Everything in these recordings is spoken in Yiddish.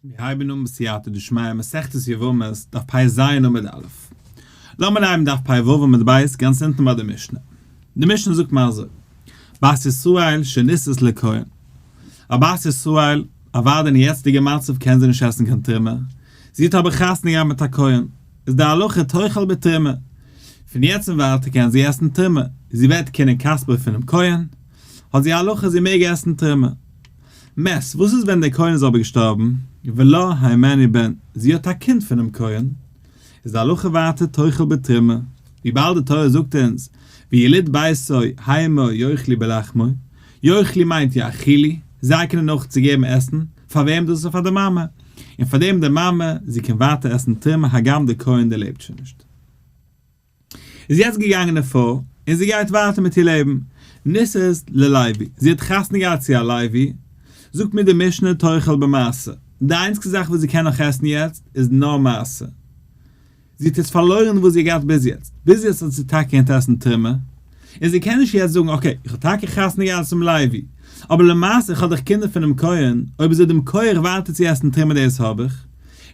מיר הייבן אן בסייעתא דשמיא מסכת יבמות דף פ ז עמוד א'. לאמיר הייבן דף פ ו עמוד ב' גאנץ אונטן ביי די משנה. די משנה זאגט מיר אזוי, בת ישראל שנישאת לכהן. א בת ישראל, אוודאי אין יעצטיגע מצב קען זי נישט עסן קיין תרומה, זי האט אבער חתונה געהאט מיט א כהן, איז די הלכה תאכל בתרומה. פון יעצט און ווייטער קען זי עסן תרומה, זי ווערט קנין כספו פונעם כהן, האט זי א הלכה זי מעג עסן תרומה. מת, וואס איז ווען דער כהן איז אבער געשטארבן, ולה הימנו בן, זי האט א קינד פונעם כהן, איז די הלכה ווייטער תאכל בתרומה, וויבאלד די תורה זאגט אונז, ויליד ביתו המה יאכלו בלחמו, יאכלו מיינט יאכילו, זיי קענען אויך צוגעבן עסן, פאר וועם דאס איז פאר די מאמע, און פאר דעם די מאמע, זי קען ווייטער עסן תרומה הגם דער כהן דערלעבט שוין נישט. איז יעצט געגאנגען די פרוי און זי גייט ווייטער מיט איר לעבן, נישאת ללוי, זי האט חתונה געהאט צו א לוי, זאגט מיר די משנה תאכל במעשר, די איינציגסטע זאך וואס זי קען נאך עסן יעצט איז נאר מעשר, זי האט יעצט פארלוירן וואס זי האט געהאט ביז יעצט, ביז יעצט האט זי טאקע געקענט עסן תרומה, און זי קען נישט יעצט זאגן okay איך האב טאקע חתונה געהאט צום לוי, אבער למעשה איך האב דאך קינדער פונעם כהן, אויב אזוי דעם כח ווייטער צו עסן תרומה דאס האב איך,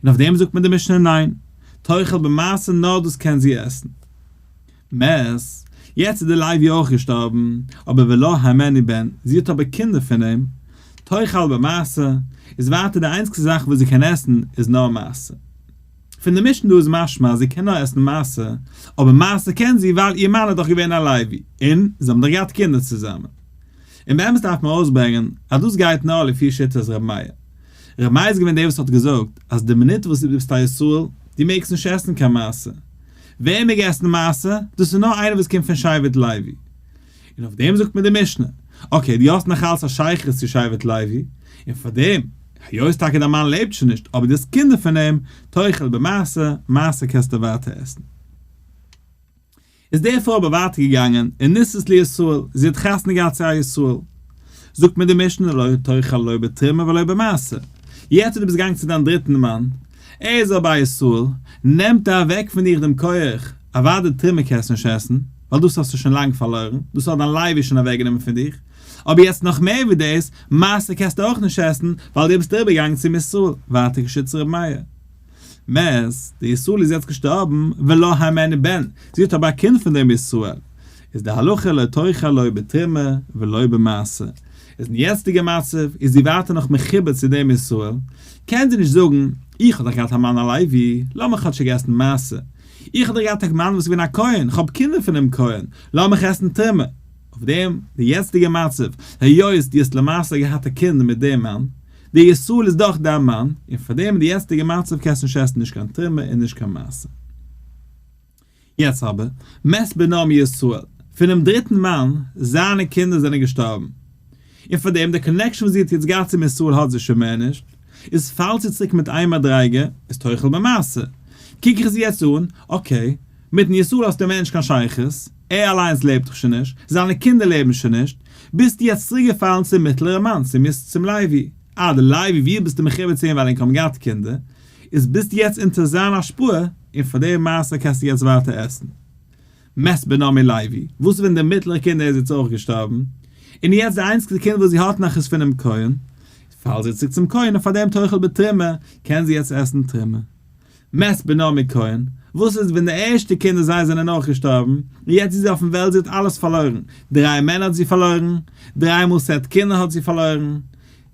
און אויף דעם זאגט מיר די משנה ניין. תאכל במעשר נאר דאס קען זי עסן. מת, יעצט איז די לוי אויך געשטארבן, אבער ולה הימנו בן, זי האט אבער קינדער פון אים, תאכל במעשר, איז ווייטער די איינציגסטע זאך וואס זי קען עסן איז נאר מעשר. פון די משנה דא איז משמע אז זי קען נאר עסן מעשר, אבער מעשר קען זי ווייל איר מאן איז דאך געווען א לוי, און זיי האבן דאך געהאט קינדער צוזאמען. און באמת דארף מען אויסברענגען אז דאס גייט נאר לפי שיטת ר' מאיר. ר' מאיר איז געווען דער וואס האט געזאגט אז די מינוט וואס דו ביסט א ישראל, דו מעגסט נישט עסן קיין מעשר. ווער מעג עסן מעשר? דאס איז נאר איינער וואס קומט פון שבט לוי. און אויף דעם זאגט מיר די משנה, okay, דו האסט נאך אלץ א שייכות צו שבט לוי, און פאר דעם, היות טאקע דיין מאן לעבט שוין נישט, אבער דו האסט קינדער פון אים, תאכל במעשר, מעשר קענסטו ווייטער עסן. איז די פרוי אבער ווייטער געגאנגען און נישאת לישראל, זי האט חתונה געהאט צו א ישראל. זאגט מיר די משנה לא תאכל לא בתרומה ולא במעשר. יעצט וואס דו ביסט געגאנגען צו דיין דריטן מאן, ער איז אבער א ישראל, נעמט ער אוועק פון דיך דעם כח, אוודאי תרומה קענסטו נישט עסן, ווייל דאס האסטו שוין לאנג פארלוירן, דאס האט דיין לוי שוין אוועקגענומען פון דיך, אבער יעצט נאך מער ווי דאס, מעשר קענסטו אויך נישט עסן, ווייל דו ביסט אריבערגעגאנגען צום ישראל, ווייטער כשיטת ר' מאיר. מת, דער ישראל איז יעצט געשטארבן, ולה הימנו בן, זי האט אבער א קינד פון דעם ישראל, איז די הלכה לא תאכל לא בתרומה ולא במעשר, איז אין יעצטיגע מצב איז זי ווייטער נאך מחובר צו דעם ישראל, קען זי נישט זאגן, איך האב דאך געהאט א מאן א לוי, לאמיך כאטשיג עסן מעשר, איך האב דאך געהאט א מאן וואס איז געווען א כהן, איך האב קינדער פונעם כהן, לאמיך עסן תרומה. אויף דעם, די יעצטיגע מצב, היות דו האסט למעשה געהאט א קינד מיט דעם מאן, דער ישראל איז דאך דיין מאן, און פאר דעם אין די יעצטיגע מצב קענסטו נישט עסן נישט קיין תרומה און נישט קיין מעשר. יעצט אבער, מת בנה מישראל, פונעם דריטן מאן, זיינע קינדער זענען געשטארבן, און פאר דעם די connection וואס זי האט יעצט געהאט צום ישראל האט זי שוין מער נישט, איז פאלט זי צוריק מיט איין מדריגה, איז תאכל במעשר. קוק איך זי יעצט אן, okay, מיטן ישראל האסטו מער נישט קיין שייכות, ער אליינס לעבט דאך שוין נישט, זיינע קינדער לעבן שוין נישט, ביסטו יעצט צוריקגעפאלן צום מיטלערע מאן, צום איז צום לוי. אה, די לוי, ווי ביסטו מחובר צו אים ווייל ענק האבן געהאט קינדער, איז ביסטו יעצט אונטער זיין השפעה, און פאר די מעשר קענסטו יעצט ווייטער עסן. מת בנה מלוי, וואס איז ווען דער מיטלערע קינד ער איז יעצט אויך געשטארבן, און יעצט די איינציגסטע קינד וואס זי האט נאך איז פונעם כהן, פאלט זי צוריק צום כהן און פאר דעם תאכל בתרומה, קען זי יעצט עסן תרומה. מת בנה מכהן, וואס איז ווען די ערשטע קינדער זיי זענען אויך געשטארבן, און יעצט איז זי אויפן וועלט זי האט אלעס פארלוירן, דריי מענער האט זי פארלוירן, דריי מאל סעט קינדער האט זי פארלוירן,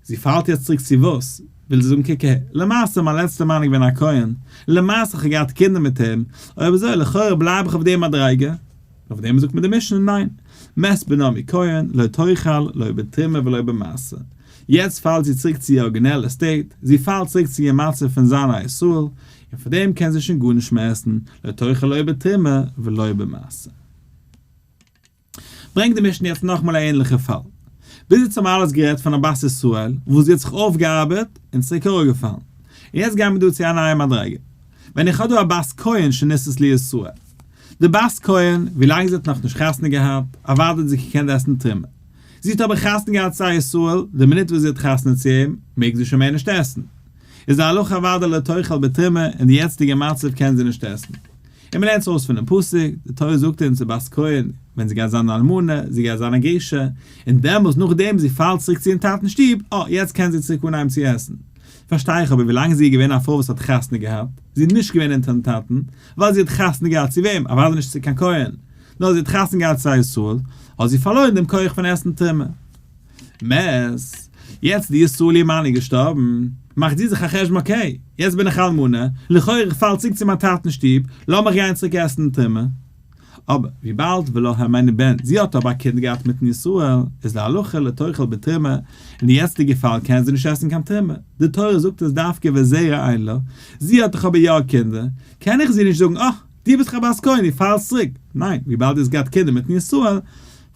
זי פאלט יעצט צוריק צו וואס? וויל זי זאגן קוק אהער, למעשה מיין לעצטע מאן איז געווען א כהן, למעשה איך האב געהאט קינדער מיט אים, אויב אזוי לכאורה בלייב איך אויף די מדריגה, אויף דעם זאגט מיר די משנה ניין, מת בנה מכהן, לא תאכל, לא בתרומה ולא במעשר. יעצט פאלט זי צוריק צו איר ארגינעלע state, זי פאלט צוריק צו איר מצב פון זיין א ישראל, און פאר דעם קען זי שוין גארנישט מער עסן, לא תאכל לא בתרומה ולא במעשר. ברענגט די משנה יעצט נאכאמאל א ענליכע פאל. ביז יעצט האבן מיר אלעס גערעדט פון א בת ישראל וואס זי האט זיך אויפגעארבעט און צוריק אראפגעפאלן. און יעצט גייען מיר דא צו א נייע מדריגה. ווען איך האב דא א בת כהן שנישאת לישראל. די בת כהן, ווילאנג זי האט נאכנישט חתונה געהאט, אוודאי האט זי געקענט עסן תרומה. זי האט אבער חתונה געהאט צו א ישראל, די מינוט וואס זי האט חתונה צו אים, מעג זי שוין מער נישט עסן. איז די הלכה אוודאי לא תאכל בתרומה, אין די יעצטיגע מצב קען זי נישט עסן. און מ'לערנט עס אויס פונעם פסוק, די תורה זאגט אונז די בת כהן, ווען זי גייט זיין אן אלמנה, זי גייט זיין א גרושה, און דעמאלס נאכדעם זי פאלט צוריק צו איר טאטנ'ס שטוב, אה, יעצט קען זי צוריק אנהייבן צו עסן. פארשטיי איך אבער ווילאנג זי איז געווען א פרוי וואס האט חתונה געהאט, זי איז נישט געווען אונטערן טאטן, ווייל זי האט חתונה געהאט צו וועם? אוודאי נישט צו קיין כהן, נאר זי האט חתונה געהאט צו א ישראל, האט זי פארלוירן דעם כח פון עסן תרומה. מת, יעצט די ישראל איר מאן איז געשטארבן, מאכט זי זיך א חשבון okay, יעצט בין איך אלמנה, לכאורה איך פאל צוריק צו מיין טאטנ'ס שטוב, לאמיך גיין צוריק עסן תרומה. אבער וויבאלד ולה הימנו בן, זי האט אבער א קינד געהאט מיטן ישראל, איז להלכה לא תאכל בתרומה, אין די יעצטיגע פאל קען זי נישט עסן קיין תרומה, די תורה זאגט עס דווקא וזרע אין לה, זי האט דאך אבער יא קינדער, קען איך זי נישט זאגן אה, דו ביסט דאך א בת כהן, דו פאלסט צוריק, ניין, וויבאלד דו האסט געהאט קינדער מיטן ישראל,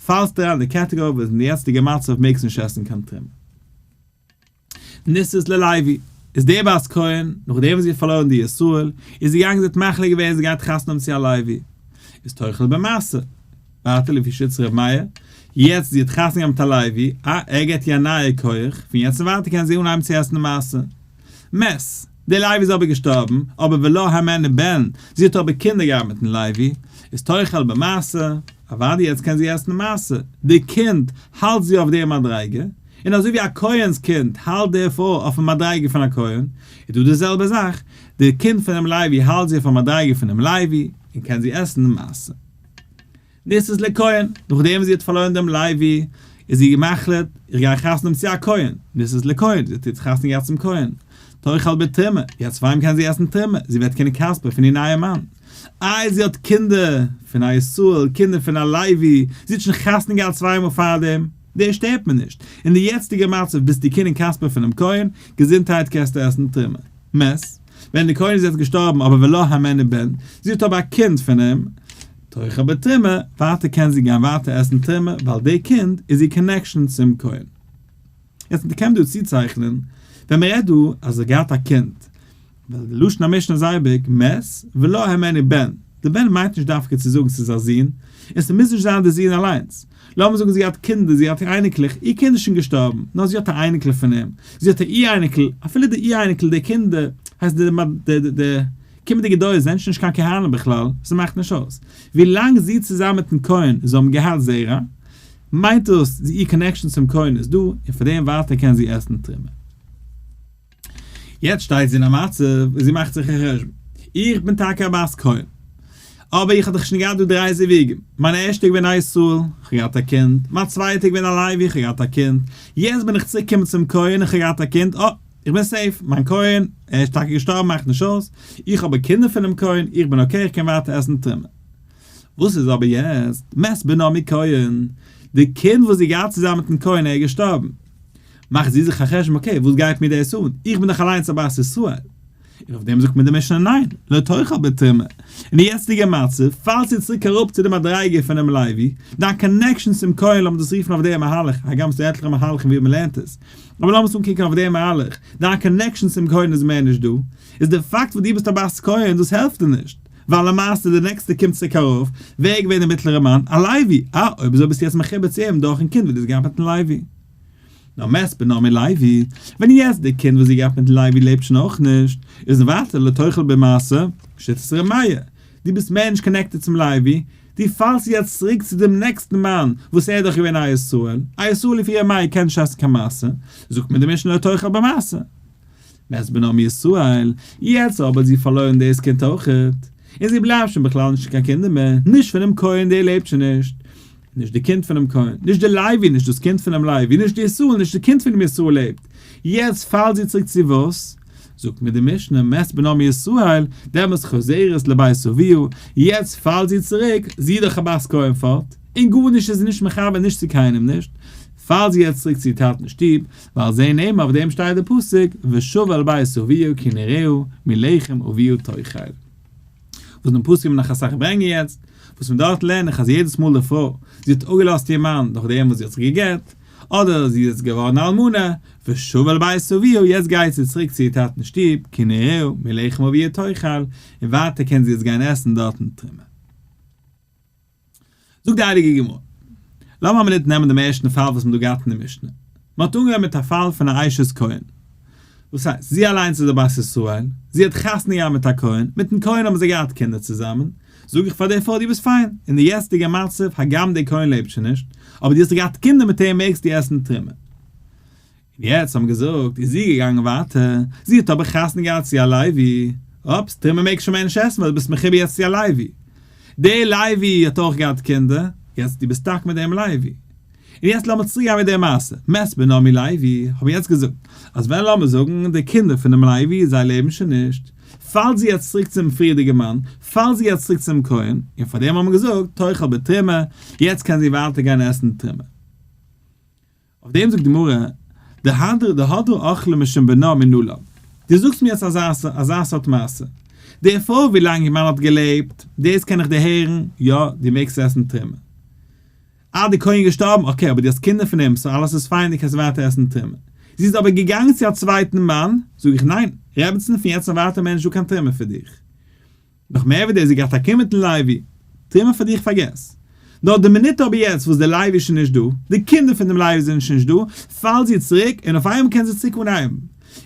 פאלסטו אריין אין די קעטעגארי וואס אין די יעצטיגע מצב מעגסטו נישט עסן קיין תרומה. נישאת ללוי, איז דער בת כהן, נאכדעם וואס זי האט פארלוירן די ישראל, איז זי געגאנגען זי האט מחליט געווען זי גייט חתונה האבן צו א לוי, איז תאכל במעשר, ווייטער לפי שיטת ר' מאיר, יעצט זי האט חתונה געהאט מיט א לוי, אה, ער געבט איר א נייע כח, פון יעצט און ווייטער קען זי אנהייבן צו עסן מעשר. מת, דער לוי איז אבער געשטארבן, אבער ולה הימנו בן, זי האט אבער קינדער געהאט מיטן לוי, איז תאכל במעשר, אוודאי יעצט קען זי עסן מעשר, די קינד האלט זי אויף דער מדריגה, און אזוי ווי א כהן'ס קינד האלט די פרוי אויפן מדריגה פון א כהן, איז דא די זעלבע זאך, די קינד פונעם לוי האלט זי אויף א מדריגה פונעם לוי, און קען זי עסן מעשר. נישאת לכהן, נאכדעם וואס זי האט פארלוירן דעם לוי, איז זי מחליט, איך גיי חתונה האבן צו א כהן, נישאת לכהן, זי האט יעצט חתונה געהאט צום כהן, תאכל בתרומה, יעצט פאר אים קען זי עסן תרומה, זי ווערט קונה כספו פון איר נייע מאן. איי זי האט קינדער פון א ישראל, קינדער פון א לוי, זי האט שוין חתונה געהאט צוויי מאל פארדעם, דאס שטערט מיר נישט, אין די יעצטיגע מצב ביסטו קונה כספו פונעם כהן, געזונטהייט קענסטו עסן תרומה. מת, ווען די כהן איז יעצט געשטארבן אבער ולה הימנו בן, זי האט אבער א קינד פון אים, תאכל בתרומה, ווייטער קען זי גיין ווייטער עסן תרומה ווייל די קינד איז איר connection צום כהן. יעצט מ'קען דא צוצייכענען, ווען מ'רעדט דא אז זי האט געהאט א קינד, ווייל די לשון המשנה איז אייביג מת ולה הימנו בן, די בן מיינט נישט דווקא צו זאגן ס'איז א זון, און ס'מוז נישט זיין די זון אליינס, לאמיר זאגן זי האט קינדער, זי האט אייניקלעך, איר קינד איז שוין געשטארבן, נאר זי האט א אייניקל פון אים, זי האט א איר אייניקל, אפילו די איר אייניקל, די קינדער, הייסט די די די קומענדיגע דורות זענען שוין נישט קיין כהנים בכלל, ס'מאכט נישט אויס. ווילאנג זי צוזאמען מיטן כהן זיי האבן געהאט זרע, מיינט דאס זי איר connection צום כהן איז דא, און פון דעם ווייטער קען זי עסן תרומה. יעצט שטייט זי אין א מצב וואס זי מאכט זיך א חשבון, איך בין טאקע א בת כהן, אבער איך האב דאך שוין געהאט דא דריי זיווגים, מיין ערשטע איז געווען א ישראל, איך האב געהאט א קינד, מיין צווייטע איז געווען א לוי, איך האב געהאט א קינד, יעצט בין איך צוריק געקומען צום כהן, איך האב געהאט א קינד, אה, איך בין safe, מיין כהן, ער איז טאקע געשטארבן מאכט נישט אויס, איך האב קינדער פונעם כהן, איך בין okay, איך קען ווייטער עסן תרומה. וואס איז אבער יעצט, מת בנה מכהן, די קינד וואס זי געהאט צוזאמען מיטן כהן ער איז געשטארבן, מאכט זי זיך א חשבון okay וואס גייט מיר דאס אן, איך בין דאך אליינס א בת ישראל. און אויף דעם זאגט מיר די משנה ניין, לא תאכל בתרומה. אין די יעצטיגע מצב פאלט זי צוריק אראפ צו די מדריגה פונעם לוי, דיין connection צום כהן לאמיר דאס רופן אויף דעם מהלך, הגם ס'דא עטליכע מהלכים ווי מ'לערנט עס, אבער לאמיר עס אנקוקן אויף דעם מהלך, דיין connection צום כהן איז מער נישט דא, איז די פאקט וואס דו ביסט א בת כהן דאס העלפט דיר נישט, ווייל למעשה די נעקסטע קומט צוריק ארויף, ווער איז געווען דער מיטלערע מאן? א לוי! אה, אויב אזוי ביסטו יעצט מחובר צו אים דורכן קינד וואס דו האסט געהאט מיטן לוי. נאר מת בנה מלוי, ווען יעצט די קינד וואס זי געהאט מיטן לוי לעבט שוין אויך נישט, איז ווייטער לא תאכל במעשר, שיטת ר' מאיר, דו ביסט מער נישט connected צום לוי, דו פאלסט יעצט צוריק צו דעם נעקסטן מאן, וואס ער איז דאך געווען א ישראל, א ישראל לפי ר' מאיר קען נישט עסן קיין מעשר, זאגט מיר די משנה לא תאכל במעשר. מת בנה מישראל, יעצט אבער האט זי פארלוירן דאס קינד אויכעט, און זי בלייבט שוין בכלל נישט קיין קינדער מער, נישט פונעם כהן דער לעבט שוין נישט, נישט די קינד פונעם כהן, נישט די לוי, נישט דאס קינד פונעם לוי, נישט די ישראל, נישט די קינד פונעם ישראל לעבט. יעצט פאלט זי צוריק צו וואס? זאגט מיר די משנה, מת בנה מישראל, דעמאלס חוזרת לבית אביה, יעצט פאלט זי צוריק, זי איז דאך א בת כהן פארט, און גארנישט איז זי נישט מכוון נישט צו קיינעם נישט, פאלט זי יעצט צוריק צו איר טאטנ'ס שטוב, ועל זה נאמר אויף דעם שטייט די פסוק, ושבה אל בית אביה כי נראה מלחם אביה תאכל. וואס דעם פסוק נאך אסאך ברענגען יעצט, וואס פון דארט לערן איך אז יעדעס מאל די פרוי, זי האט אפגעלאזט איר מאן נאך דעם וואס זי האט זיך גע'גט, אדער זי איז געווארן א אלמנה, ושבה אל בית אביה, יעצט גייט זי צוריק צו איר טאטנ'ס שטוב, כי נראה מלחם אביה תאכל, און ווייטער קען זי יעצט גיין עסן דארטן תרומה. זאגט די הייליגע גמרא, לאמיר א מינוט נעמען דעם ערשטן פאל וואס מען האט דא געהאט אין די משנה. מען האט אנגעהויבן מיט א פאל פון א אשת כהן. דאס הייסט, זי אליינס איז א בת ישראל, זי האט חתונה געהאט מיט א כהן, מיטן כהן האבן זיי געהאט קינדער צוזאמען, זאג איך פאר די פרוי דו ביסט פיין, אין די יעצטיגע מצב, הגם דער כהן לעבט שוין נישט, אבער דו האסט געהאט קינדער מיט אים מעגסטו עסן תרומה. און יעצט האט מען געזאגט איז זי געגאנגען ווייטער, זי האט אבער חתונה געהאט צו א לוי, אופס, תרומה מעגסט שוין מער נישט עסן ווייל דו ביסט מחובר יעצט צו א לוי. דער לוי האט אויך געהאט קינדער, יעצט דו ביסט stuck מיט דעם לוי. און יעצט לאמיר צוריק גיין מיט דער מעשה, מת בנה מלוי, האב איך יעצט געזאגט, אז ווען לאמיר זאגן די קינדער פונעם לוי זיי לעבן שוין נישט, פאלט זי יעצט צוריק צום פריערדיגן מאן, פאלט זי יעצט צוריק צום כהן, און פאר דעם האט מען געזאגט, תאכל בתרומה, יעצט קען זי ווייטער גיין עסן תרומה. אויף דעם זאגט די גמרא, דהדרא דהדרא אכלה משום בנה מנלן. דו זאגסט מיר יעצט אזא אזא סארט מעשה. די פרוי ווי לאנג איר מאן האט געלעבט, דאס קען איך דערהערן, יא, דו מעגסט עסן תרומה. אה, די כהן איז געשטארבן, okay, אבער דו האסט קינדער פון אים, so אלעס איז פיין, דו קענסט ווייטער עסן תרומה. זי איז אבער געגאנגען צו א צווייטן מאן, זאג איך ניין, רעבעצן, פון יעצט און ווייטער מער נישטא קיין תרומה פאר דיך. נאך מער ווי דאס, זי געהאט א קינד מיטן לוי, תרומה פאר דיך פארגעס. נאר די מינוט אבער יעצט וואס דער לוי איז שוין נישט דא, די קינדער פון דעם לוי זענען שוין נישט דא, פאלט זי צוריק און אויף איינמאל קען זי צוריק אנהייבן.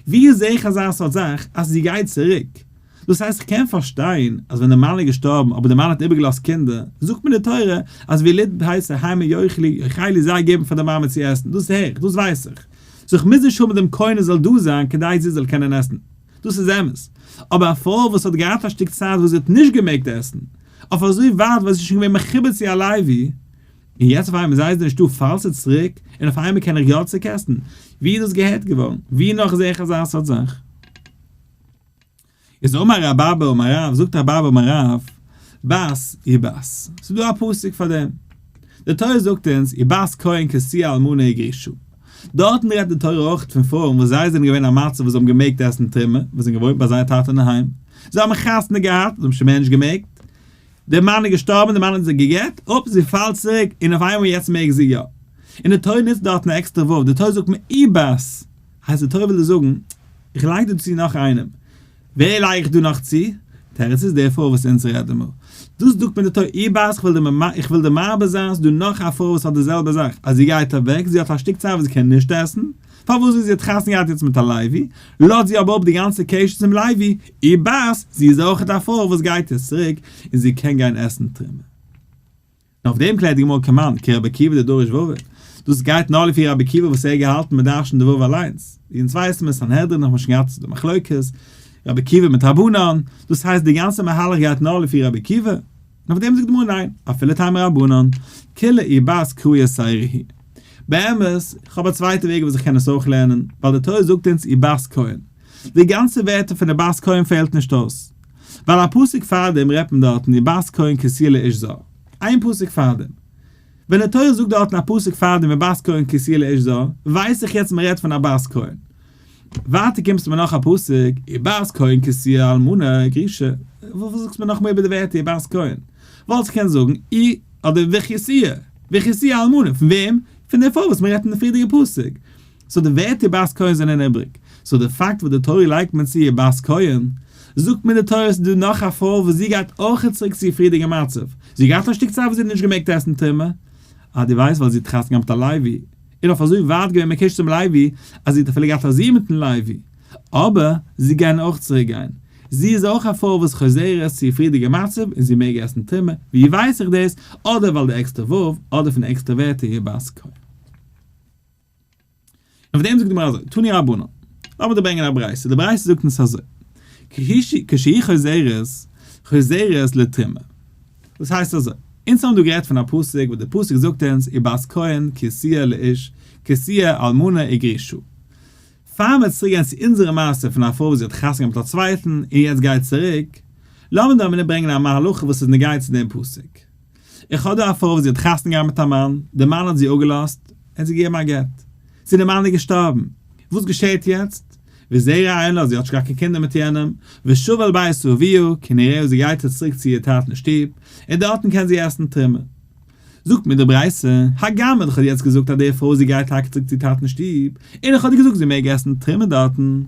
ווי זעה איך אזא סארט זאך אז זי גייט צוריק? דאס הייסט איך קען פארשטיין אז ווען דער מאן איז געשטארבן אבער דער מאן האט איבערגעלאזט קינדער, זאגט מיר די תורה אז ויליד ביתו המה יאכלו יאכלו זיי געבן פאר די מאמע צו עסן, דאס הער איך, דאס ווייס איך. so איך מוז נישט האבן דעם כהן ער זאל דא זיין כדי זי זאל קענען עסן. דאס איז אמת. אבער א פרוי וואס האט געהאט א שטיק צייט וואס זי האט נישט געמעגט עסן, אויף אזוי ווייט ווייל זי איז שוין געווען מחובר צו א לוי, און יעצט אויף איינמאל זיי איז נישטא פאלט זי צוריק, און אויף איינמאל קען איך יא צוריק עסן. ווי איז דאס געהערט געווארן? ווי נאך זעה איך אזא סארט זאך? איז אמר רב אבא אמר רב, זאגט רב אבא אמר רב, בת ובת. ס'איז דא א פסוק פאר דעם. די תורה זאגט אונז, ובת כהן כי תהיה אלמנה וגרושה. דארטן רעדט די תורה אויך פון פרויען וואס זיי זענען געווען א מצב וואס זיי האבן געמעגט עסן תרומה, וואס זענען געוואוינט ביי זייער טאטע אינדערהיים. זיי האבן חתונה געהאט, זיי האבן שוין מער נישט געמעגט. דער מאן איז געשטארבן, דער מאן האט זי גע'גט, אופס, זי פאלט צוריק, און אויף איינמאל יעצט מעג זי יא. און די תורה נוצט דארטן א עקסטערע ו', די תורה זאגט ובת. הייסט די תורה וויל דיר זאגן, איך לייג דא צו נאך איינעם. ווער לייג איך דא נאך צו? תירוץ איז די פרוי וואס אונז רעדן מיר. דאס זאגט מיר די תורה ובת, איך וויל דיר מרבה זיין, ס'איז דא נאך א פרוי וואס האט די זעלבע זאך, אז זי גייט אוועק, זי האט א שטיק צייט וואס זי קען נישט עסן, פארוואס ווייל זי האט חתונה געהאט יעצט מיט א לוי, לאזט זי אבער אפ די גאנצע קשר צום לוי, ובת, זי איז אויכעט א פרוי וואס גייט יעצט צוריק, און זי קען גיין עסן תרומה. און אויף דעם קלערט די גמרא כמאן כרבי עקיבא דדריש ו', דאס גייט נאר לפי רבי עקיבא וואס ער האט געהאלטן מיט דרש'ן די ו' אליינס, ווי אונז ווייסן מיר סנהדרין האט מען שוין געהאט די מחלוקת, רבי עקיבא מיט רבנן, דאס הייסט די גאנצע מהלך גייט נאר לפי רבי עקיבא, און אויף דעם זאגט די גמרא ניין, אפילו תימא רבנן, כולה ובת קרא יתירא היא. באמת, איך האב א צווייטע וועג וואס איך קען עס אויך לערנען, ווייל די תורה זאגט אונז ובת כהן. די גאנצע ווערטער פון די בת כהן פעלט נישט אויס. ווייל א פסוק פארדעם רעדט מען דארטן ובת כהן כי תהיה לאיש זר. איין פסוק פארדעם. ווען די תורה זאגט דארטן א פסוק פארדעם ובת כהן כי תהיה לאיש זר, ווייס איך יעצט מען רעדט פון א בת כהן. ווייטער קומסטו מיר נאך א פסוק ובת כהן כי תהיה אלמנה וגרושה. וואס זאגסטו מיר נאכמאל איבער די ווערטער ובת כהן? וואלסט געקענט זאגן אי אדער וכי תהיה. וכי תהיה אלמנה. פון וועם? פון די פרוי וואס מען רעדט אין די פריערדיגע פסוק. so די ווערטער בת כהן זענען איבריג. so די פאקט וואס די תורה לייגט מיר צו איר בת כהן, זאגט מיר די תורה ס'איז דא נאך א פרוי וואס זי גייט אויכעט צוריק צו איר פריערדיגע מצב. זי האט געהאט א שטיק צייט וואס זי האט נישט געמעגט עסן תרומה. אה דו ווייסט ווייל זי האט חתונה געהאט מיט א לוי. און אויף אזוי ווייט געווען מקושר צום לוי אז זי האט אפילו געהאט א זון מיטן לוי. אבער זי גייען אויך צוריק גיין. זי איז אויך א פרוי וואס חוזרת צו איר פריערדיגע מצב און זי מעג עסן תרומה. ווי ווייס איך דאס? אדער ווייל די עקסטער ו' אדער פון די עקסטער ווערטער איר בת כהן. און אויף דעם זאגט די גמרא אזוי, תנו רבנן, לאמיר דיר ברענגען א ברייתא, די ברייתא זאגט אונז אזוי, כשהיא חוזרת, חוזרת לתרומה. דאס הייסט אזוי, אונז האבן דא גערעדט פון א פסוק וואס די פסוק זאגט אונז ובת כהן כי תהיה לאיש, כי תהיה אלמנה וגרושה. פאר מיר צוריק גיין צו אונזערע מעשה פון א פרוי וואס זי האט חתונה געהאט מיט א צווייטן און יעצט גייט צוריק, לאמיר דא א מינוט ברענגען א מהלכה וואס איז נוגע צו דעם פסוק. איך האב דא א פרוי וואס זי האט חתונה געהאט מיט א מאן, דער מאן האט זי אפגעלאזט, ער האט זי געגעבן א גט. צו דער מאן איז געשטארבן. וואס געשעהט יעצט? וזרע אין לה, זי האט נישט געהאט קיין קינדער מיט יענעם, ושבה אל בית אביה, כנראה זי גייט יעצט צוריק צו איר טאטן אין שטוב, און דארטן קען זי עסן תרומה. זאגט מיר די ברייתא, הגם איך האב יעצט געזאגט אז די פרוי זי גייט טאקע צוריק צו טאטן אין שטוב, און איך האב דיר געזאגט זי מעג עסן תרומה דארטן,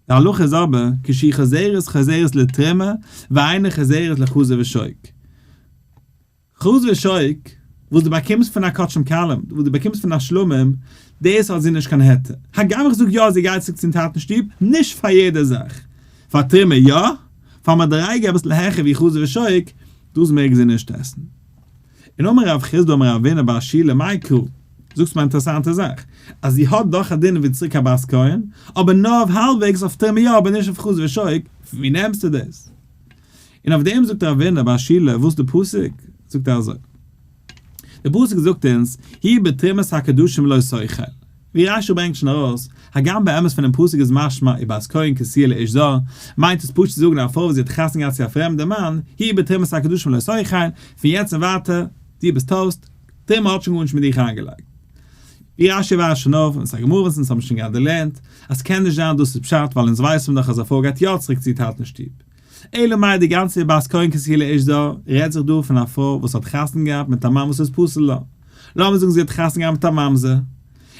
די הלכה איז אבער, כשהיא חוזרת חוזרת לתרומה, ואינה חוזרת לחזה ושוק. חזה ושוק, וואס דו באקומסט פון א קדשים קלים, וואס דו באקומסט פון א שלמים, דאס האט זי נישט קיין היתר. הגם איך זאג יא זי גייט צוריק צום טאטן שטוב, נישט פאר יעדע זאך. פאר תרומה יא, פאר מדריגה אביסל העכער ווי חזה ושוק, דאס מעג זי נישט עסן. און אמר רב חסדא אמר רב הונא בר שילא מאי קרא? זאגסט מיר א אינטערעסאנטע זאך, אז זי האט דאך א דין ווי צוריק א בת כהן, אבער נאר אויף האלבוועגס אויף תרומה יא אבער נישט אויף חזה ושוק, פון ווי נעמסטו דאס? און אויף דעם זאגט רבינא בר שילא וואס די פסוק זאגט אזוי, די פסוק זאגט אונז, היא בתרומת הקדשים לא תאכל, ווי רשי ברענגט שוין ארויס, הגם באמת פונעם פסוק איז משמע ובת כהן כי תהיה לאיש זר, מיינט עס פשוט צו זאגן א פרוי וואס זי האט חתונה געהאט צו א פרעמדע מאן, היא בתרומת הקדשים לא תאכל, פון יעצט און ווייטער, דו ביסט אויס, תרומה האט שוין גארנישט מיט דיך איינגעלייגט. ווי רשי ווייזט שוין אויף, און ס'איז א גמרא וואס אונז האבן שוין געהאט דערלערנט, אז ס'קען נישט זיין דאס איז פשט ווייל אונז ווייסן דאך אז א פרוי גייט יא צוריק צו איר טאטנ'ס שטוב. אלא מאי די גאנצע בת כהן כי תהיה לאיש זר רעדט זיך דא פון א פרוי וואס האט חתונה געהאט מיט א מאן וואס איז פסול לה. לאמיר זאגן זי האט חתונה געהאט מיט א ממזר.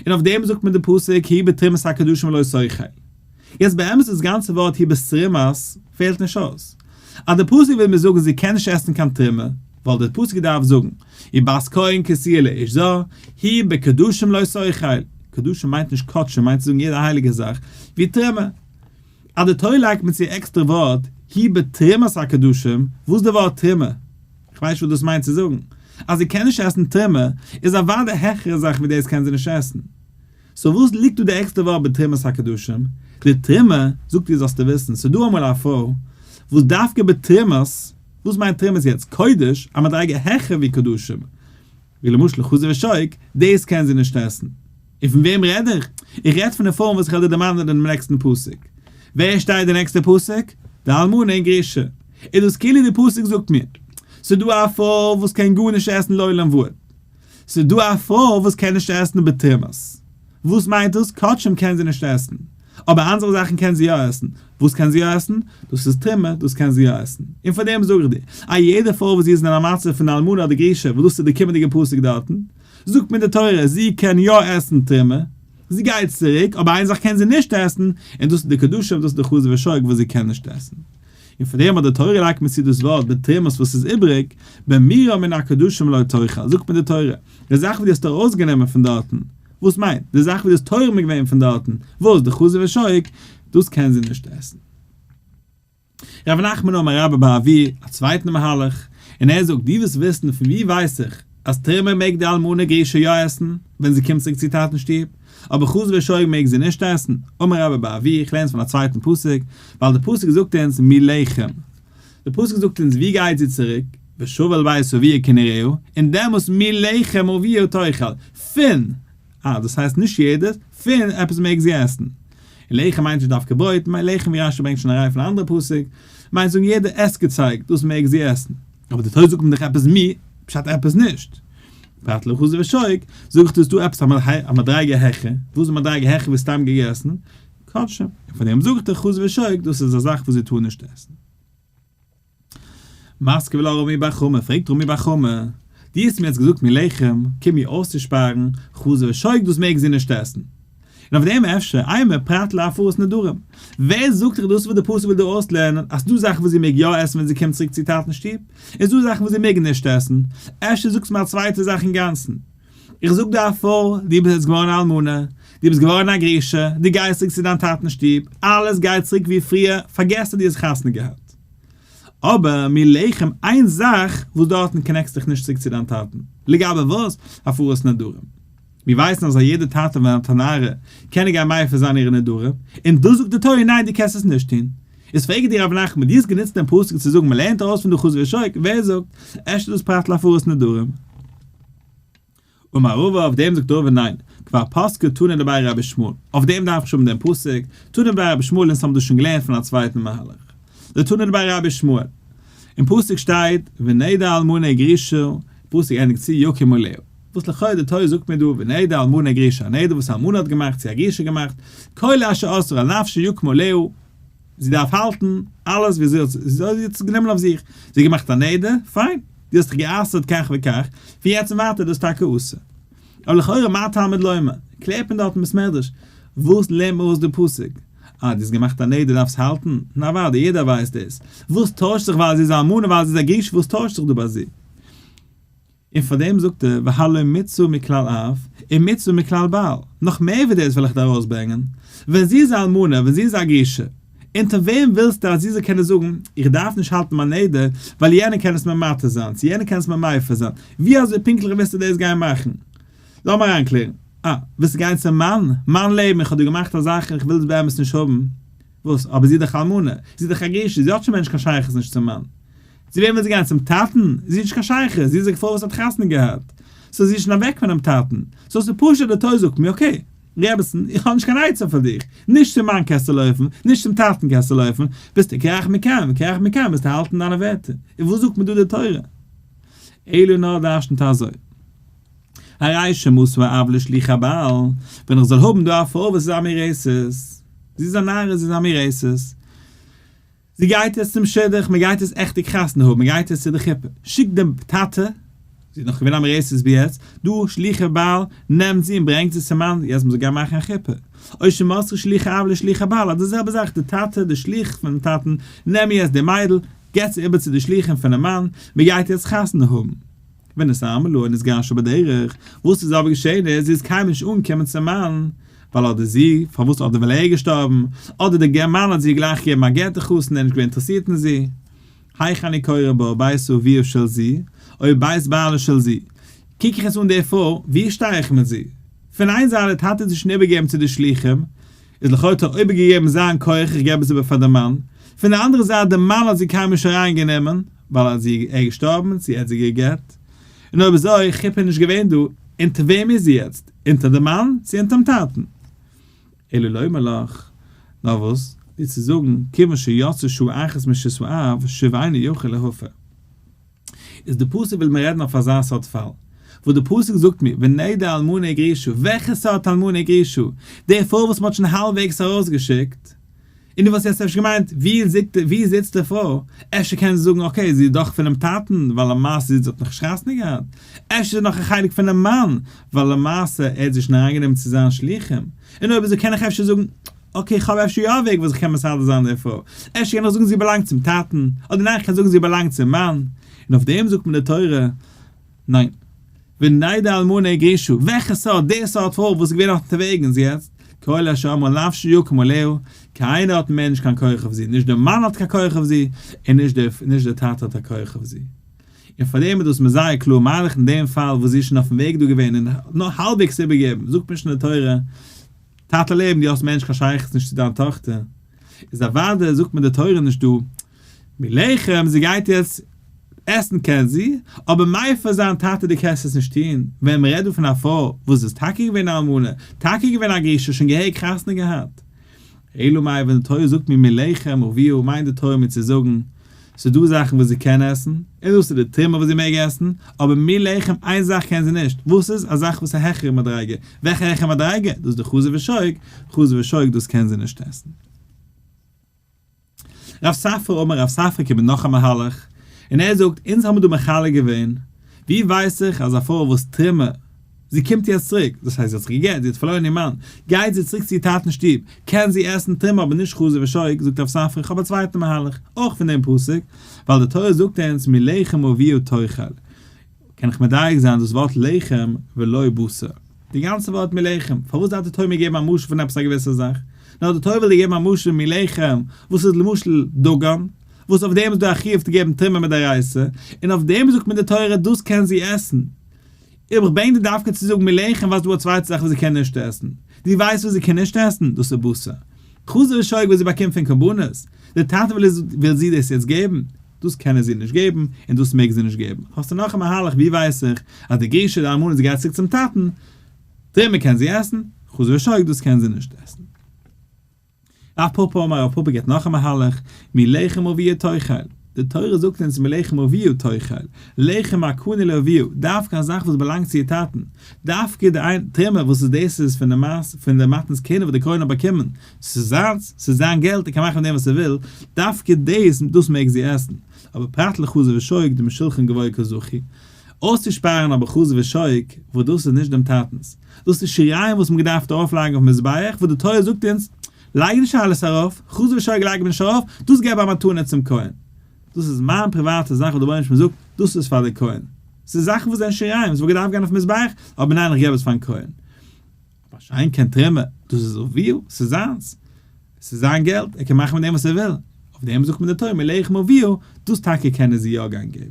און אויף דעם זאגט מען די פסוק היא בתרומת הקדשים לא תאכל. יעצט באמת דאס גאנצע ווארט היא בתרומת פעלט נישט אויס. אז די פסוק וויל מיר זאגן זי קען נישט עסן קיין תרומה, וואלט די פסוק געדארפט זאגן ובת כהן כי תהיה לאיש זר, היא בקדשים לא תאכל. קדשים מיינט נישט קדשים מיינט צו זאגן יעדע הייליגע זאך, ווי תרומה. אז די תורה לייגט מיר צו עקסטערע ווארט היא בתרומת הקדשים, וואס די ווארט תרומה? כ'ווייס נישט וואס דאס מיינט צו זאגן. אז זי קען נישט עסן תרומה איז אוודאי העכערע זאך ווי דאס קען זי נישט עסן. so וואס ליגט דא די עקסטערע ווארט בתרומת הקדשים? די תרומה, זאגט איר זאלסטו וויסן, ס'איז דא אמאל א פרוי וואס דווקא בתרומת, וואס מיינט תרומת יעצט? קודש, א מדריגה העכער ווי קדשים, ווי למשל חזה ושוק, דאס קען זי נישט עסן. און פון וועם רעד איך? איך רעד פון די פרויען וואס איך וועל דיר דערמאנען אינעם נעקסטן פסוק. ווער שטייט די נעקסטע פסוק? די אלמנה און גרושה. איז דאס כאילו די פסוק זאגט מיר, ס'איז דא א פרוי וואס קען גארנישט עסן לעולם ועד. ס'איז דא א פרוי וואס קען נישט עסן בתרומת. וואס מיינט דאס? קדשים קען זי נישט עסן. אבער אנדערע זאכן קען זי יא עסן. וואס קען זי יא עסן? דאס איז תרומה, דאס קען זי יא עסן. און פאר דעם זאג איך דיר, א יעדע פרוי וואס זי איז אין א מצב פון אלמנה אדער גרושה, וואס דאס איז די קומענדיגע פסוק דארטן, זאגט מיר די תורה, זי קען יא עסן תרומה, זי גייט צוריק, אבער איין זאך קען זי נישט עסן, און דאס איז די קדשים, דאס איז די חזה ושוק וואס זי קען נישט עסן. און פאר דעם האט די תורה לייגט מיר צו דאס ווארט בתרומות וואס איז איבריג, במורם מן הקדשים לא תאכל, זאגט מיר די תורה, די זאך וואס דו האסט ארויסגענומען פון דארטן, וואס מיינט, די זאך וואס דו האסט תורם געווען פון דארטן, וואס, די חזה ושוק, דאס קען זי נישט עסן. רב נחמן אמר רבה בר אבוה, א צווייטן מהלך, און ער זאגט, דו ווילסט וויסן פון וואו ווייס איך אז תרומה מעג די אלמנה גרושה יא עסן ווען זי קומט צוריק צו טאטן שטוב, אבער חזה ושוק מעג זי נישט עסן, אמר רבה בר אבוה, איך לערן עס פון א צווייטן פסוק, ווייל די פסוק זאגט אונז מלחם. די פסוק זאגט אונז ווי גייט זי צוריק, ושבה אל בית אביה כנעוריה, און דעמאלס מלחם אביה תאכל, פון, אה, דאס הייסט נישט יעדעס, פון עפעס מעג זי עסן. און לחם מיינט נישט דווקא ברויט, לחם ווי רשי ברענגט שוין א ראיה פון א אנדערע פסוק, מיינט זאגן יעדע עסגעצייג, דאס מעג זי עסן. אבער די תורה זאגט מיר דאך עפעס מי, פשט עפעס נישט. פרט לחזה ושוק, זאג איך דא איז דא עפעס א מדריגה העכער, וואס איז מדריגה העכער ווי סתם געגעסן? קדשים. און פאר דעם זאג איך דיר חזה ושוק, דאס איז א זאך וואס זי טאר נישט עסן. מתקיף לה רמי בר חמא, פרעגט רמי בר חמא, דו האסט מיר יעצט געזאגט מלחם, קום מיר אויסצושפארן, חזה ושוק דאס מעג זי נישט עסן. און אויף דעם אפשר, אימא פרט להפרת נדרים. ווער זאגט דיך דאס וואס די פסוק וויל דא אויסלערנען, אז ס'דא זאכן וואס זי מעג יא עסן ווען זי קומט צוריק צו טאטנ'ס שטוב, און ס'דא זאכן וואס זי מעג נישט עסן. אפשר זאגסטו מיר א צווייטע זאך אינגאנצן. איך זאג דיר פאר, דו ביסט יעצט געווארן א אלמנה, דו ביסט געווארן א גרושה, דו גייסט צוריק צו דיין טאטנ'ס שטוב, אלעס גייט צוריק ווי פריער, פארגעס אז דו האסט חתונה געהאט. אבער מלחם איין זאך וואס דארטן connect סט דיך נישט צוריק צו דיין טאטן, לגבי וואס? הפרת נדרים. מיר ווייסן אז א יעדע טאטע ווען האט א נערה קען ער גיין מפר זיין אירע נדרים, און דאס זאגט די תורה ניין דו קענסט עס נישט טון. איז פרעג איך דיר רב נחמן דו האסט גענוצט דעם פסוק צו זאגן מ'לערנט ארויס פון די חזה ושוק, ווער זאגט? אפשר דאס פרט להפרת נדרים? אמר רבא אויף דעם זאגט רבא ניין, כבר פסקה תנא דבי רבי ישמעאל, אויף דעם דארף איך שוין האבן דעם פסוק, תנא דבי רבי ישמעאל אונז האבן דאס שוין געלערנט פון א צווייטן מהלך. דתנא דבי רבי ישמעאל, אין פסוק שטייט ונדר אלמנה וגרושה, פסוק ענדיגט צו יקום עליה, וואס לכאו' די תורה זאגט מיר דא ונדר אלמנה וגרושה, א נדר וואס א אלמנה האט געמאכט צו א גרושה געמאכט, כל אשר אסרה על נפשה יקום עליה, זי דארף האלטן אלעס ווי זי האט עס גענומען אויף זיך, זי האט געמאכט א נדר, פיין, דו האסט דיך גע'אסר'ט כך וכך, פון יעצט און ווייטער איז דאס טאקע אסור. אבער לכאורה מה תלמוד לומר, קלערט מען דארט אין בית מדרש, וואס לערנט מען אויס די פסוק? אה, דו האסט געמאכט א נדר דארפסט האלטן? נו אוודאי, יעדער ווייסט דאס. וואס טוישט זיך ווייל זי איז א אלמנה ווייל זי איז א גרושה וואס טוישט זיך דא ביי זי? און פאר דעם זאגט ער והלא מצוה מכלל אב און מצוה מכלל בעל, נאך מער ווי דאס וועל איך דיר ארויסברענגען, ווען זי איז א אלמנה, ווען זי איז א גרושה, אונטער וועם ווילסטו אז זי זאל קענען זאגן, איך דארף נישט האלטן מיין נדר, ווייל יענער קען עס מיר מתיר זיין, צו יענער קען עס מיר מפר זיין, ווי אזוי פונקטליך ווילסטו דאס גיין מאכן? לאמיר אריינקלערן. אה, ווילסטו גיין צום מאן? מיין לעבן, איך האב דא געמאכט א זאך און איך וויל עס באמת נישט האבן. וואס? אבער זי איז דאך אלמנה. זי איז דאך א גרושה, זי האט שוין מער נישט קיין שייכות נישט צום מאן. צו וועם וויל זי גיין? צום טאטן? זי האט נישט קיין שייכות, זי איז א פרוי וואס האט חתונה געהאט. so זי איז שוין אוועק פונעם טאטן. so ס'איז פשוט די תורה זאגט מיר, okay, רעבעצן, איך האב נישט קיין עצה פאר דיך. נישט צום מאן קענסטו לויפן, נישט צום טאטן קענסטו לויפן, ביסטו כרך מכאן וכרך מכאן, מוזטו האלטן דיינע ווערטער. און וואס זאגט מיר דא די תורה? אלא נאר דרשנ'ט אזוי. הרי שמסר האב לשליחי הבעל, ווען איך זאל האבן דא א פרוי וואס איז א מאורסת, זי איז א נערה, זי איז א מאורסת, זי גייט יעצט צום שידוך, מען גייט יעצט עכטיג חתונה האבן, מען גייט יעצט צו די חופה, שיקט דעם טאטע, זי איז נאך געווען א מאורסת ביז יעצט, דא שליחי בעל, נעמט זי און ברענגט זי צום מאן, יעצט מען זאל גיין מאכן א חופה. או שמסרו שליחי אב לשליחי בעל, אז די זעלבע זאך, די טאטע, די שליח פונעם טאטן, נעם יעצט די מיידל, געבט זי איבער צו די שליחים פונעם מאן, מען גייט יעצט חתונה האבן. ונתארמלה ונתגרשה בדרך, וואס איז אבער געשען איז, זי איז קיינמאל נישט אנגעקומען צום מאן, ווייל אדער זי, פארוואס אדער ווייל ער איז געשטארבן, אדער דער מאן האט זי גלייך געגעבן א גט די חתן איז נישט געווען אינטערעסירט אין זי. היאך אני קורא בה בית אביה של זו, או בית בעלה של זו. קוק איך עס אן די פרוי, ווי שטיי איך מיט זי? פון איין זייט די טאטע האט זי שוין איבערגעגעבן צו די שלוחים, איז לכאו' האט ער איבערגעגעבן זיין כח איך געב עס איבער פאר די מאן, פון די אנדערע זייט די מאן האט זי קיינמאל נישט אריין גענומען, ווייל אז זי איז געשטארבן צו ער האט זי גע'גט, און אויב אזוי חופה איז נישט געווען דא, אונטער וועם איז זי יעצט? אונטער די מאן צו אונטערן טאטן? אלא לומר לך, נאר וואס, דיר צו זאגן, כיוון שיצאה שעה אחת מרשות האב, שוב אינו יכול להפר. איז די פסוק וויל מיר רעדן אויף אזא סארט פאל, וואס די פסוק זאגט מיר, ונדר אלמנה וגרושה, וועלכע סארט אלמנה וגרושה? די פרוי וואס מ'האט שוין האלבוועגס ארויסגעשיקט, און דו וואלסט יעצט אפשר געמיינט, ווי זיצט די פרוי? אפשר קען זי זאגן, okay, זי איז דאך פונעם טאטן, ווייל למעשה זי האט נאכנישט חתונה געהאט. אפשר איז זי נאך א חלק פונעם מאן, ווייל למעשה ער האט זי שוין אריינגענומען צו זיין שלוחים. און אויב אזוי קען איך אפשר זאגן, okay, איך האב אפשר יא א וועג וואס איך קען מסדר זיין די פרוי. אפשר קען איך זאגן זי באלאנגט צום טאטן, אדער ניין איך קען זאגן זי באלאנגט צום מאן. און אויף דעם זאגט מיר די תורה, ניין. ונדר אלמנה וגרושה, וועלכע סארט, די סארט פרוי וואס איז געווען אונטערוועגנס יעצט, כל אשר אמרה נפשי יקום עליה, קיינער האט מער נישט קיין כח אויף זי, נישט דער מאן האט קיין כח אויף זי, און נישט דער נישט דער טאטע האט א כח אויף זי. און פאר דעם איז דאס מיר זייער קלאר מהלך אין דעם פאל וואס זי איז שוין אויפן וועג דא געווען און נאר האלבוועגס איבערגעגעבן, זאגט מיר שוין די תורה, טאטע לעבן דו האסט מער נישט קיין שייכות נישט צו דיין טאכטער, איז אוודאי זאגט מיר די תורה נישט דא מלחם, זי גייט יעצט עסן קען זי, אבער מפר זיין טאטע דו קענסט עס נישט טון, ווען מען רעדט דא פון א פרוי וואס איז טאקע געווען א אלמנה, טאקע געווען א גרושה, שוין געהעריג חתונה געהאט. אלא מאי ווען די תורה זאגט מיר מלחם אביה מיינט די תורה מיר צו זאגן ס'איז דא זאכן וואס זי קען עסן, און דאס איז די תרומה וואס זי מעג עסן, אבער מלחם איין זאך קען זי נישט, וואס איז? א זאך וואס איז העכערע מדריגה, וועלכע העכערע מדריגה? דאס איז די חזה ושוק, חזה ושוק דאס קען זי נישט עסן. רב ספרא אמר רב ספרא קומט מיט נאך א מהלך, און ער זאגט, אונז האבן דא מחלק געווען, ווי ווייס איך אז א פרוי וואס תרומה, זי קומט יעצט צוריק, דאס הייסט זי האט זיך גע'גט, זי האט פארלוירן איר מאן, גייט זי צוריק צו איר טאטן שטוב, קען זי עסן תרומה אבער נישט חזה ושוק, זאגט רב ספרא איך האב א צווייטן מהלך, אויך פון דעם פסוק, ווייל די תורה זאגט אונז מלחם אביה תאכל, קען איך מדייק זיין דאס ווארט לחם ולא בשר, די גאנצע ווארט מלחם, פארוואס דארף די תורה מיר געבן א משל פון עפעס א געוויסע זאך, נאר די תורה וויל דיר געבן א משל מלחם, וואס איז למשל דגן, וואס אויף דעם איז דא א חיוב צו געבן תרומה מדאורייתא, און אויף דעם זאגט מיר די תורה דאס קען זי עסן. איך ברענג דיר דווקא צו זאגן מלחם ווייל ס'דא א צווייטע זאך וואס זי קען נישט עסן. דו ווייסט וואס זי קען נישט עסן? דאס איז בשר. חזה ושוק וואס זי באקומט פון קרבנות. די טאטע וויל זי דאס יעצט געבן. דאס קען ער זי נישט געבן, און דאס מעג זי נישט געבן. האסטו נאך א מהלך ווי ווייס איך אז די גרושה די אלמנה זי גייט צוריק צום טאטן, תרומה קען זי עסן, חזה ושוק דאס קען זי נישט עסן. רב פפא אמר רב פפא געבט נאך א מהלך, מלחם אביה תאכל, די תורה זאגט אונז מלחם אביה תאכל, לחם הקנוי לאביה, דווקא א זאך וואס באלאנגט צו איר טאטן, דווקא די איין תרומה וואס איז דאס איז פון די מעש פון די מתנות כהונה וואס די כהן האט באקומען, ס'איז זיינס, ס'איז זיין געלט ער קען מאכן מיט דעם וואס ער וויל, דווקא דאס דאס מעג זי עסן, אבער פרט לחזה ושוק דמשולחן גבוה קא זכו, אויסצושפארן אבער חזה ושוק וואס דאס איז נישט דעם טאטנ'ס, דאס איז שיריים וואס מ'האט געדארפט ארויפלייגן אויפן מזבח, וואס די תורה זאגט אונז, לייג נישט אלעס ארויף, חזה ושוק לייג מיר נישט ארויף, דאס געב א מתנה צום כהן. דאס איז מיין פריוואטע זאך וואס דער רבונו של עולם זאגט, דאס איז פאר די כהן. ס'איז זאכן וואס זענען שיריים, ס'וואלט געדארפט גיין אויפן מזבח, אבער ניין איך געב עס פארן כהן. מה שאין כן תרומה, דאס איז אביו, ס'איז זיינס. ס'איז זיין געלט, ער קען מאכן מיט דעם וואס ער וויל. אויף דעם זאגט מען די תורה מלחם אביו, דאס טאקע קען ער זי יא גיין געבן.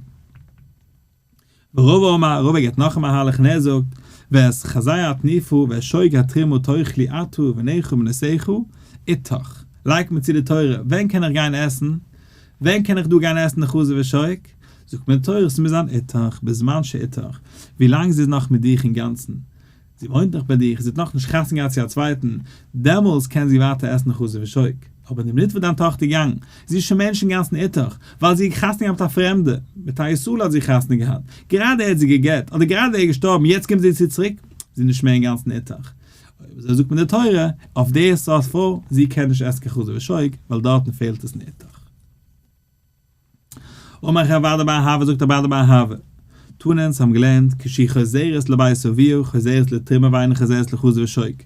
ורבא אמר, רבא געבט נאך א מהלך און ער זאגט, ואת חזה התנופה ואת שוק התרומה תאכלו אתה ובניך ובנותיך אתך, לייגט מיר צו די תורה, ווען קען איך גיין עסן? ווען קען איך דא גיין עסן די חזה ושוק? זאגט מיר די תורה, ס'מוז זיין אתך, בזמן שאתך, ווילאנג זי איז נאך מיט דיך אינגאנצן, זי וואוינט נאך ביי דיך, זי האט נאכנישט חתונה געהאט צו א צווייטן, דעמאלס קען זי ווייטער עסן חזה ושוק. אבער די מינוט וואס דיין טאכטער געגאנגען, זי איז שוין מער נישט אינגאנצן איתך, ווייל זי האט חתונה געהאט מיט א פרעמדע, מיט א ישראל האט זי חתונה געהאט, גראדע ער האט זי גע'גט, אדער גראדע ער איז געשטארבן, יעצט קומט זי צו צוריק, זי איז נישט מער אינגאנצן איתך. אויב אזוי זאגט מיר די תורה, אויף די סארט פרוי, זי קען נישט עסן קיין חזה ושוק, ווייל דארטן פעלט עס אין איתך. אמר רב אדא בר אהבה זאגט רב אדא בר אהבה, תנא אונז האבן געלערנט כשהיא חוזרת לבית אביה חוזרת לתרומה ואינה חוזרת לחזה ושוק,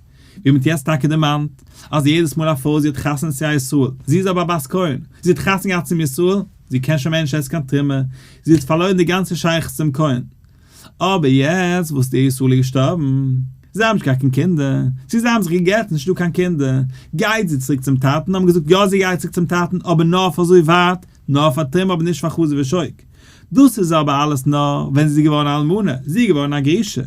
ווי מ'האט יעצט טאקע דערמאנט אז יעדעס מאל א פרוי זי האט חתונה צו א ישראל, זי איז אבער א בת כהן, זי האט חתונה געהאט צום ישראל, זי קען שוין מער נישט עסן קיין תרומה, זי האט פארלוירן די גאנצע שייכות צום כהן. אבער יעצט וואס דער ישראל איז געשטארבן, זיי האבן נישט געהאט קיין קינדער, צו זיי האבן זיך גע'גט, נישט דא קיין קינדער, גייט זי צוריק צום טאטן, האבן געזאגט יא זי גייט צוריק צום טאטן אבער נאר פאר אזוי ווייט, נאר פאר תרומה אבער נישט פאר חזה ושוק. דאס איז אבער אלעס נאר ווען זי איז געווארן א אלמנה, זי איז געווארן א גרושה.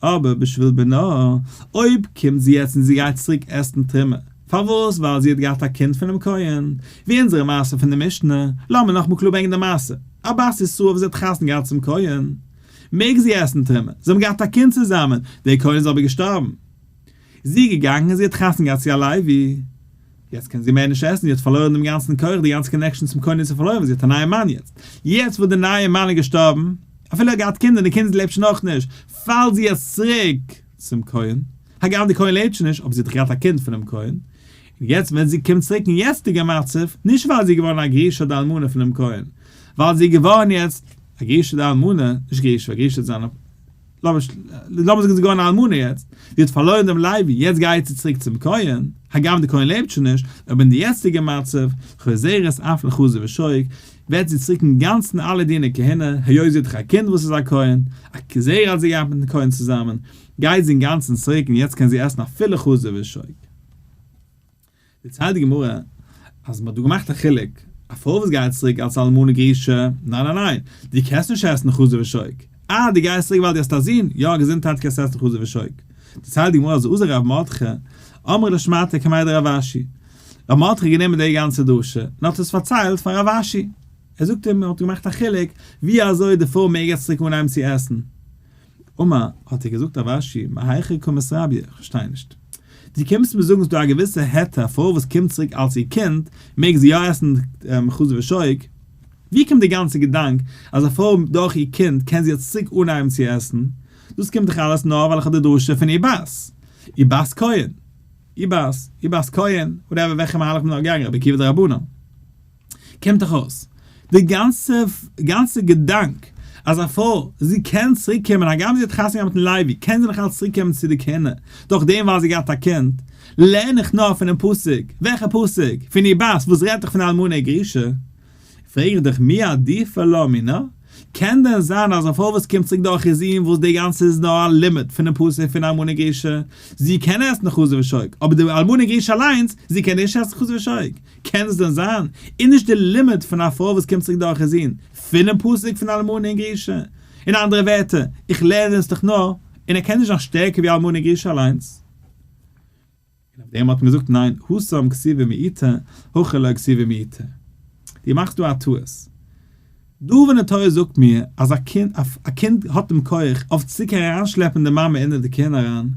אבער בשביל בנה, אויב קומט זי יעצט און זי גייט צוריק עסן תרומה, פארוואס? ווייל זי האט געהאט א קינד פונעם כהן, ווי אונזערע מעשה פון די משנה, לאמיר נאכמאל קלאר ברענגען די מעשה, א בת ישראל וואס האט חתונה געהאט צום כהן, מעג זי עסן תרומה, זיי האבן געהאט א קינד צוזאמען, דער כהן איז אבער געשטארבן. זי איז געגאנגען און זי האט חתונה געהאט צו א לוי, יעצט קען זי מער נישט עסן, זי האט פארלוירן דעם גאנצן כח, די גאנצע connection צום כהן איז זי פארלוירן, זי האט א נייע מאן יעצט, יעצט וואס די נייע מאן איז געשטארבן, אפילו ער האט געהאט קינדער, די קינד לעבט שוין אויך נישט, פאלט זי יעצט צוריק צום כהן, הגם די כהן לעבט שוין נישט, אבער זי האט דאך געהאט א קינד פונעם כהן, און יעצט ווען זי קומט צוריק אין יעצטיגע מצב, נישט ווייל זי איז געווארן א גרושה אדער אלמנה פונעם כהן, ווייל זי איז געווארן יעצט א גרושה אדער אלמנה, נישט גרושה, ווייל גרושה איז זיין, לאמיר זאגן זי איז געווארן א אלמנה יעצט, זי האט פארלוירן דעם לוי, יעצט גייט זי צוריק צום כהן, הגם די כהן לעבט שוין נישט, אבער אין די יעצטיגע מצב, חוזרת אף לחזה ושוק, ווערט זי צוריק אינגאנצן אלע דיני כהונה, היות זי האט דאך א קינד וואס איז א כהן, א זרע האט זי געהאט מיטן כהן צוזאמען, גייט זי אינגאנצן צוריק און יעצט קען זי עסן אפילו חזה ושוק. דערציילט די גמרא אז מען האט דא געמאכט א חילוק, א פרוי וואס גייט צוריק אלס אלמנה גרושה, ניין ניין ניין, דו קענסט נישט עסן חזה ושוק, אה דו גייסט צוריק ווייל דו האסט א זון, יא געזונטהייט קענסט עסן חזה ושוק. דערציילט די גמרא אז אזל רב מרדכי אמרה לשמעתיה קמיה דרב אשי, רב מרדכי האט גענומען די גאנצע דרשה און האט עס פארציילט פאר רב אשי, ער זאגט אים מען האט געמאכט א חילוק ווי אזוי די פרוי מעג יעצט צוריק אנהייבן צו עסן, אמר, האט ער געזאגט רב אשי, מהיכא קא מתרביא, איך פארשטיי נישט. דו קומסט מיר זאגן ס'דא א געוויסע היתר א פרוי וואס קומט צוריק אלס איר קינד, מעג זי יא עסן חזה ושוק? ווי קומט די גאנצע געדאנק אז א פרוי דורך איר קינד קען זי יעצט צוריק אנהייבן צו עסן? דאס קומט דאך אלעס נאר ווייל איך האב די דרשה פון איר בת, איר בת כהן, איר בת, איר בת כהן, whatever וועלכע מהלך מ'איז נאר געגאנגען, רבי עקיבא דרבנן. קומט דאך אויס די גאנצע גאנצע געדאנק אז א פרוי זי קען צוריק קומען הגם זי האט חתונה געהאט מיטן לוי קען זי נאך אלץ צוריק קומען צו די כהונה דורך דעם ווייל זי געהאט א קינד לערן איך נאר פונעם פסוק, וועלכע פסוק? פון איר בת וואס רעדט דאך פון אלמנה וגרושה, פרעג איך דיך מי עדיפא לה מינה? קען דען זיין אז א פרוי וואס קומט צוריק דורך איר זון וואס די גאנצע איז נאר א לימוד פונעם פסוק פון אלמנה וגרושה זי קען עסן חזה ושוק אבער די אלמנה וגרושה אליינס זי קען נישט עסן חזה ושוק קען עס דען זיין? איז נישט די לימוד פון א פרוי וואס קומט צוריק דורך איר זון פונעם פסוק פון אלמנה און גרושה? אין אנדערע ווערטער, איך לערן עס דאך נאר, און ער קען נישט זיין שטערקער ווי אלמנה גרושה אליינס. און אויף דעם האט מען געזאגט ניין, התם כתיבה מיעוטא, הכא לא כתיבה מיעוטא. דו מאכסט דא א טעות. דא ווען די תורה זאגט מיר אז א קינד א קינד האט דעם כח אויף צוריק אריינשלעפן די מאמע אונטער די קינד אריין,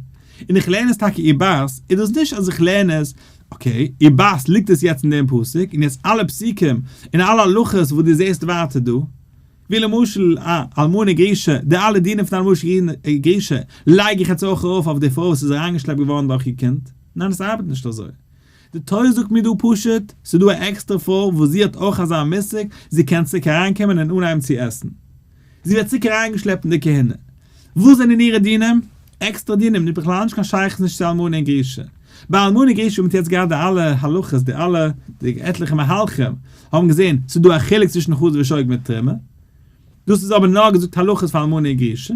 און איך לערן עס טאקע איר בת, איז דאס נישט אז איך לערן עס, okay, איר בת ליגט עס יעצט אין דעם פסוק, און יעצט אלע פסוקים און אלע הלכות וואס דו זעסט ווייטער דא, ווי למשל א אלמנה גרושה, די אלע דינים פון אלמנה גרושה לייג איך יעצט אויך ארויף אויף די פרוי וואס איז אריינגעשלעפט געווארן דורך איר קינד? ניין עס ארבעט נישט אזוי. די תורה זאגט מיר דא פשוט, ס'איז דא א עקסטערע פרוי וואס זי האט אויך אזא מושג, זי קען צוריק אריינקומען און אנהייבן צו עסן. זי ווערט צוריק אריינגעשלעפט אין די כהונה. וואס זענען אירע דינים? עקסטערע דינים, נישט בכלל נישט קיין שייכות נישט צו אלמנה און גרושה. ביי אלמנה און גרושה האבן מיר יעצט געהאט די אלע הלכות, די אלע, די עטליכע מהלכים, האבן געזען ס'איז דא א חילוק צווישן חזה ושוק מיט תרומה. דאס איז אבער נאר געזאגט הלכות פאר אלמנה און גרושה.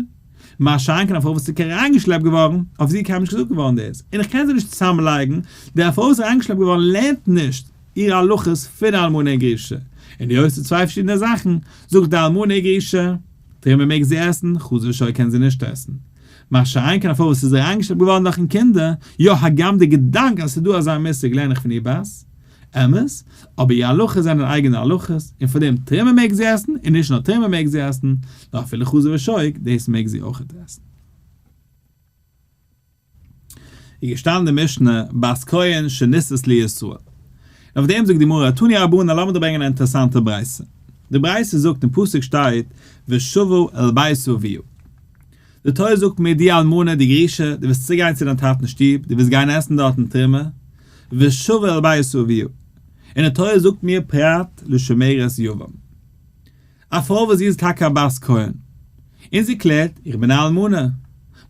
מה שאין כן א פרוי וואס איז אריינגעשלעפט געווארן, אויף זי איז קיינמאל נישט געזאגט געווארן דאס, און איך קען זיי נישט צוזאמלייגן, די פרוי וואס איז אריינגעשלעפט געווארן לערנט נישט אירע הלכות פון אלמנה און גרושה, און היות ס'איז צוויי פארשידענע זאכן, זאגט די אלמנה און גרושה. תרומה מעג זי עסן, חזה ושוק קען זי נישט עסן. מה שאין כן א פרוי וואס איז אריינגעשלעפט געווארן דורכן קינדער, יא הגם די געדאנק אז עס איז דא אזא מושג לערן איך פון איר בת, אמת, אבער איר הלכות זענען אייגענע הלכות, און פאר דעם תרומה מעג זי עסן, און נישט נאר תרומה מעג זי עסן, נאר אפילו חזה ושוק, דאס מעג זי אויכעט עסן. איז געשטאנען די משנה בת כהן שנישאת לישראל. און אויף דעם זאגט די גמרא, תנו רבנן לאמיר דא ברענגען א אינטערעסאנטע ברייתא. די ברייתא זאגט אין פסוק שטייט ושבה אל בית אביה. די תורה זאגט מיר די אלמנה די גרושה דו וועסט צוגיין צו דיין טאטנ'ס שטוב דו וועסט גיין עסן דארטן תרומה ושבה אל בית אביה. און די תורה זאגט מיר פרט לשומרת יבם. א פרוי וואס זי איז טאקע א בת כהן, און זי קלערט, איך בין א אלמנה,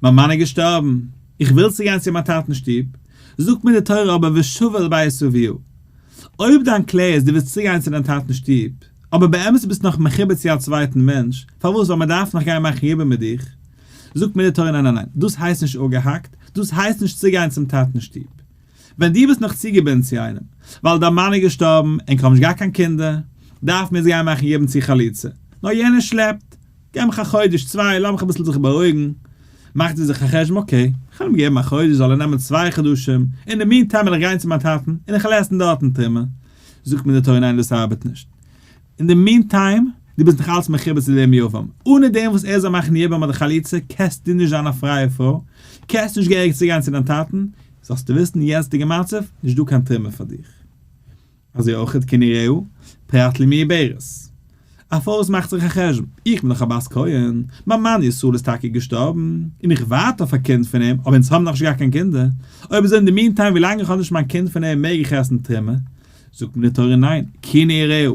מיין מאן איז געשטארבן, איך וויל צוגיין צו מיין טאטנ'ס שטוב, זאגט מיר די תורה אבער ושבה אל בית אביה, אויב דיין קלער איז דו ווילסט צוגיין צו דיין טאטנ'ס שטוב, אבער באמת ביסטו נאך מחובר צו א צווייטן מענטש, פארוואס ווייל מען דארף נאך גיין מאכן יבום מיט דיך, זאגט מיר די תורה ניין ניין ניין, דאס הייסט נישט אפגעהאקט, דאס הייסט נישט צוגיין צום טאטנ'ס שטוב. ווען דו ביסט נאך צוגעבינדן צו איינעם, ווייל דיין מאן איז געשטארבן און כ'האב נישט געהאט קיין קינדער, דארף מען יעצט גיין מאכן יבום צו חליצה. נאר יענער שלעפט, געב מיך א חודש צוויי, לאמיך אביסל זיך בארואיגן. מאכט זי זיך א חשבון, okay, כ'וועל אים געבן א חודש, זאל ער נעמען צוויי חדשים, אין די meantime וועל איך גיין צו מיין טאטן און איך וועל עסן דארטן תרומה. זאגט מיר די תורה ניין דאס ארבעט נישט. אין די meantime, דו ביסט נאך אלץ מחובר צו דעם יבם. אנע דעם וואס ער זאל מאכן יבום אדער חליצה, קענסטו נישט זיין א פרייע פרוי, קענסט נישט געהעריג צוגיין צו דיין טאטן, זאלסטו וויסן יעצטיגע מצב, נישט דא קיין תרומה פאר דיך. אזוי אויך כנעוריה, פרט למעוברת. א פרוי וואס מאכט זיך א חשבון, איך בין דאך א בת כהן, מיין מאן ישראל איז טאקע געשטארבן, און איך ווארט אויף א קינד פון אים, אבער אונז האבן נאכנישט געהאט קיין קינדער, אויב אזוי אין די meantime ווילאנג איך האב נישט מיין קינד פון אים מעג איך עסן תרומה? זאגט מיר די תורה ניין, כנעוריה,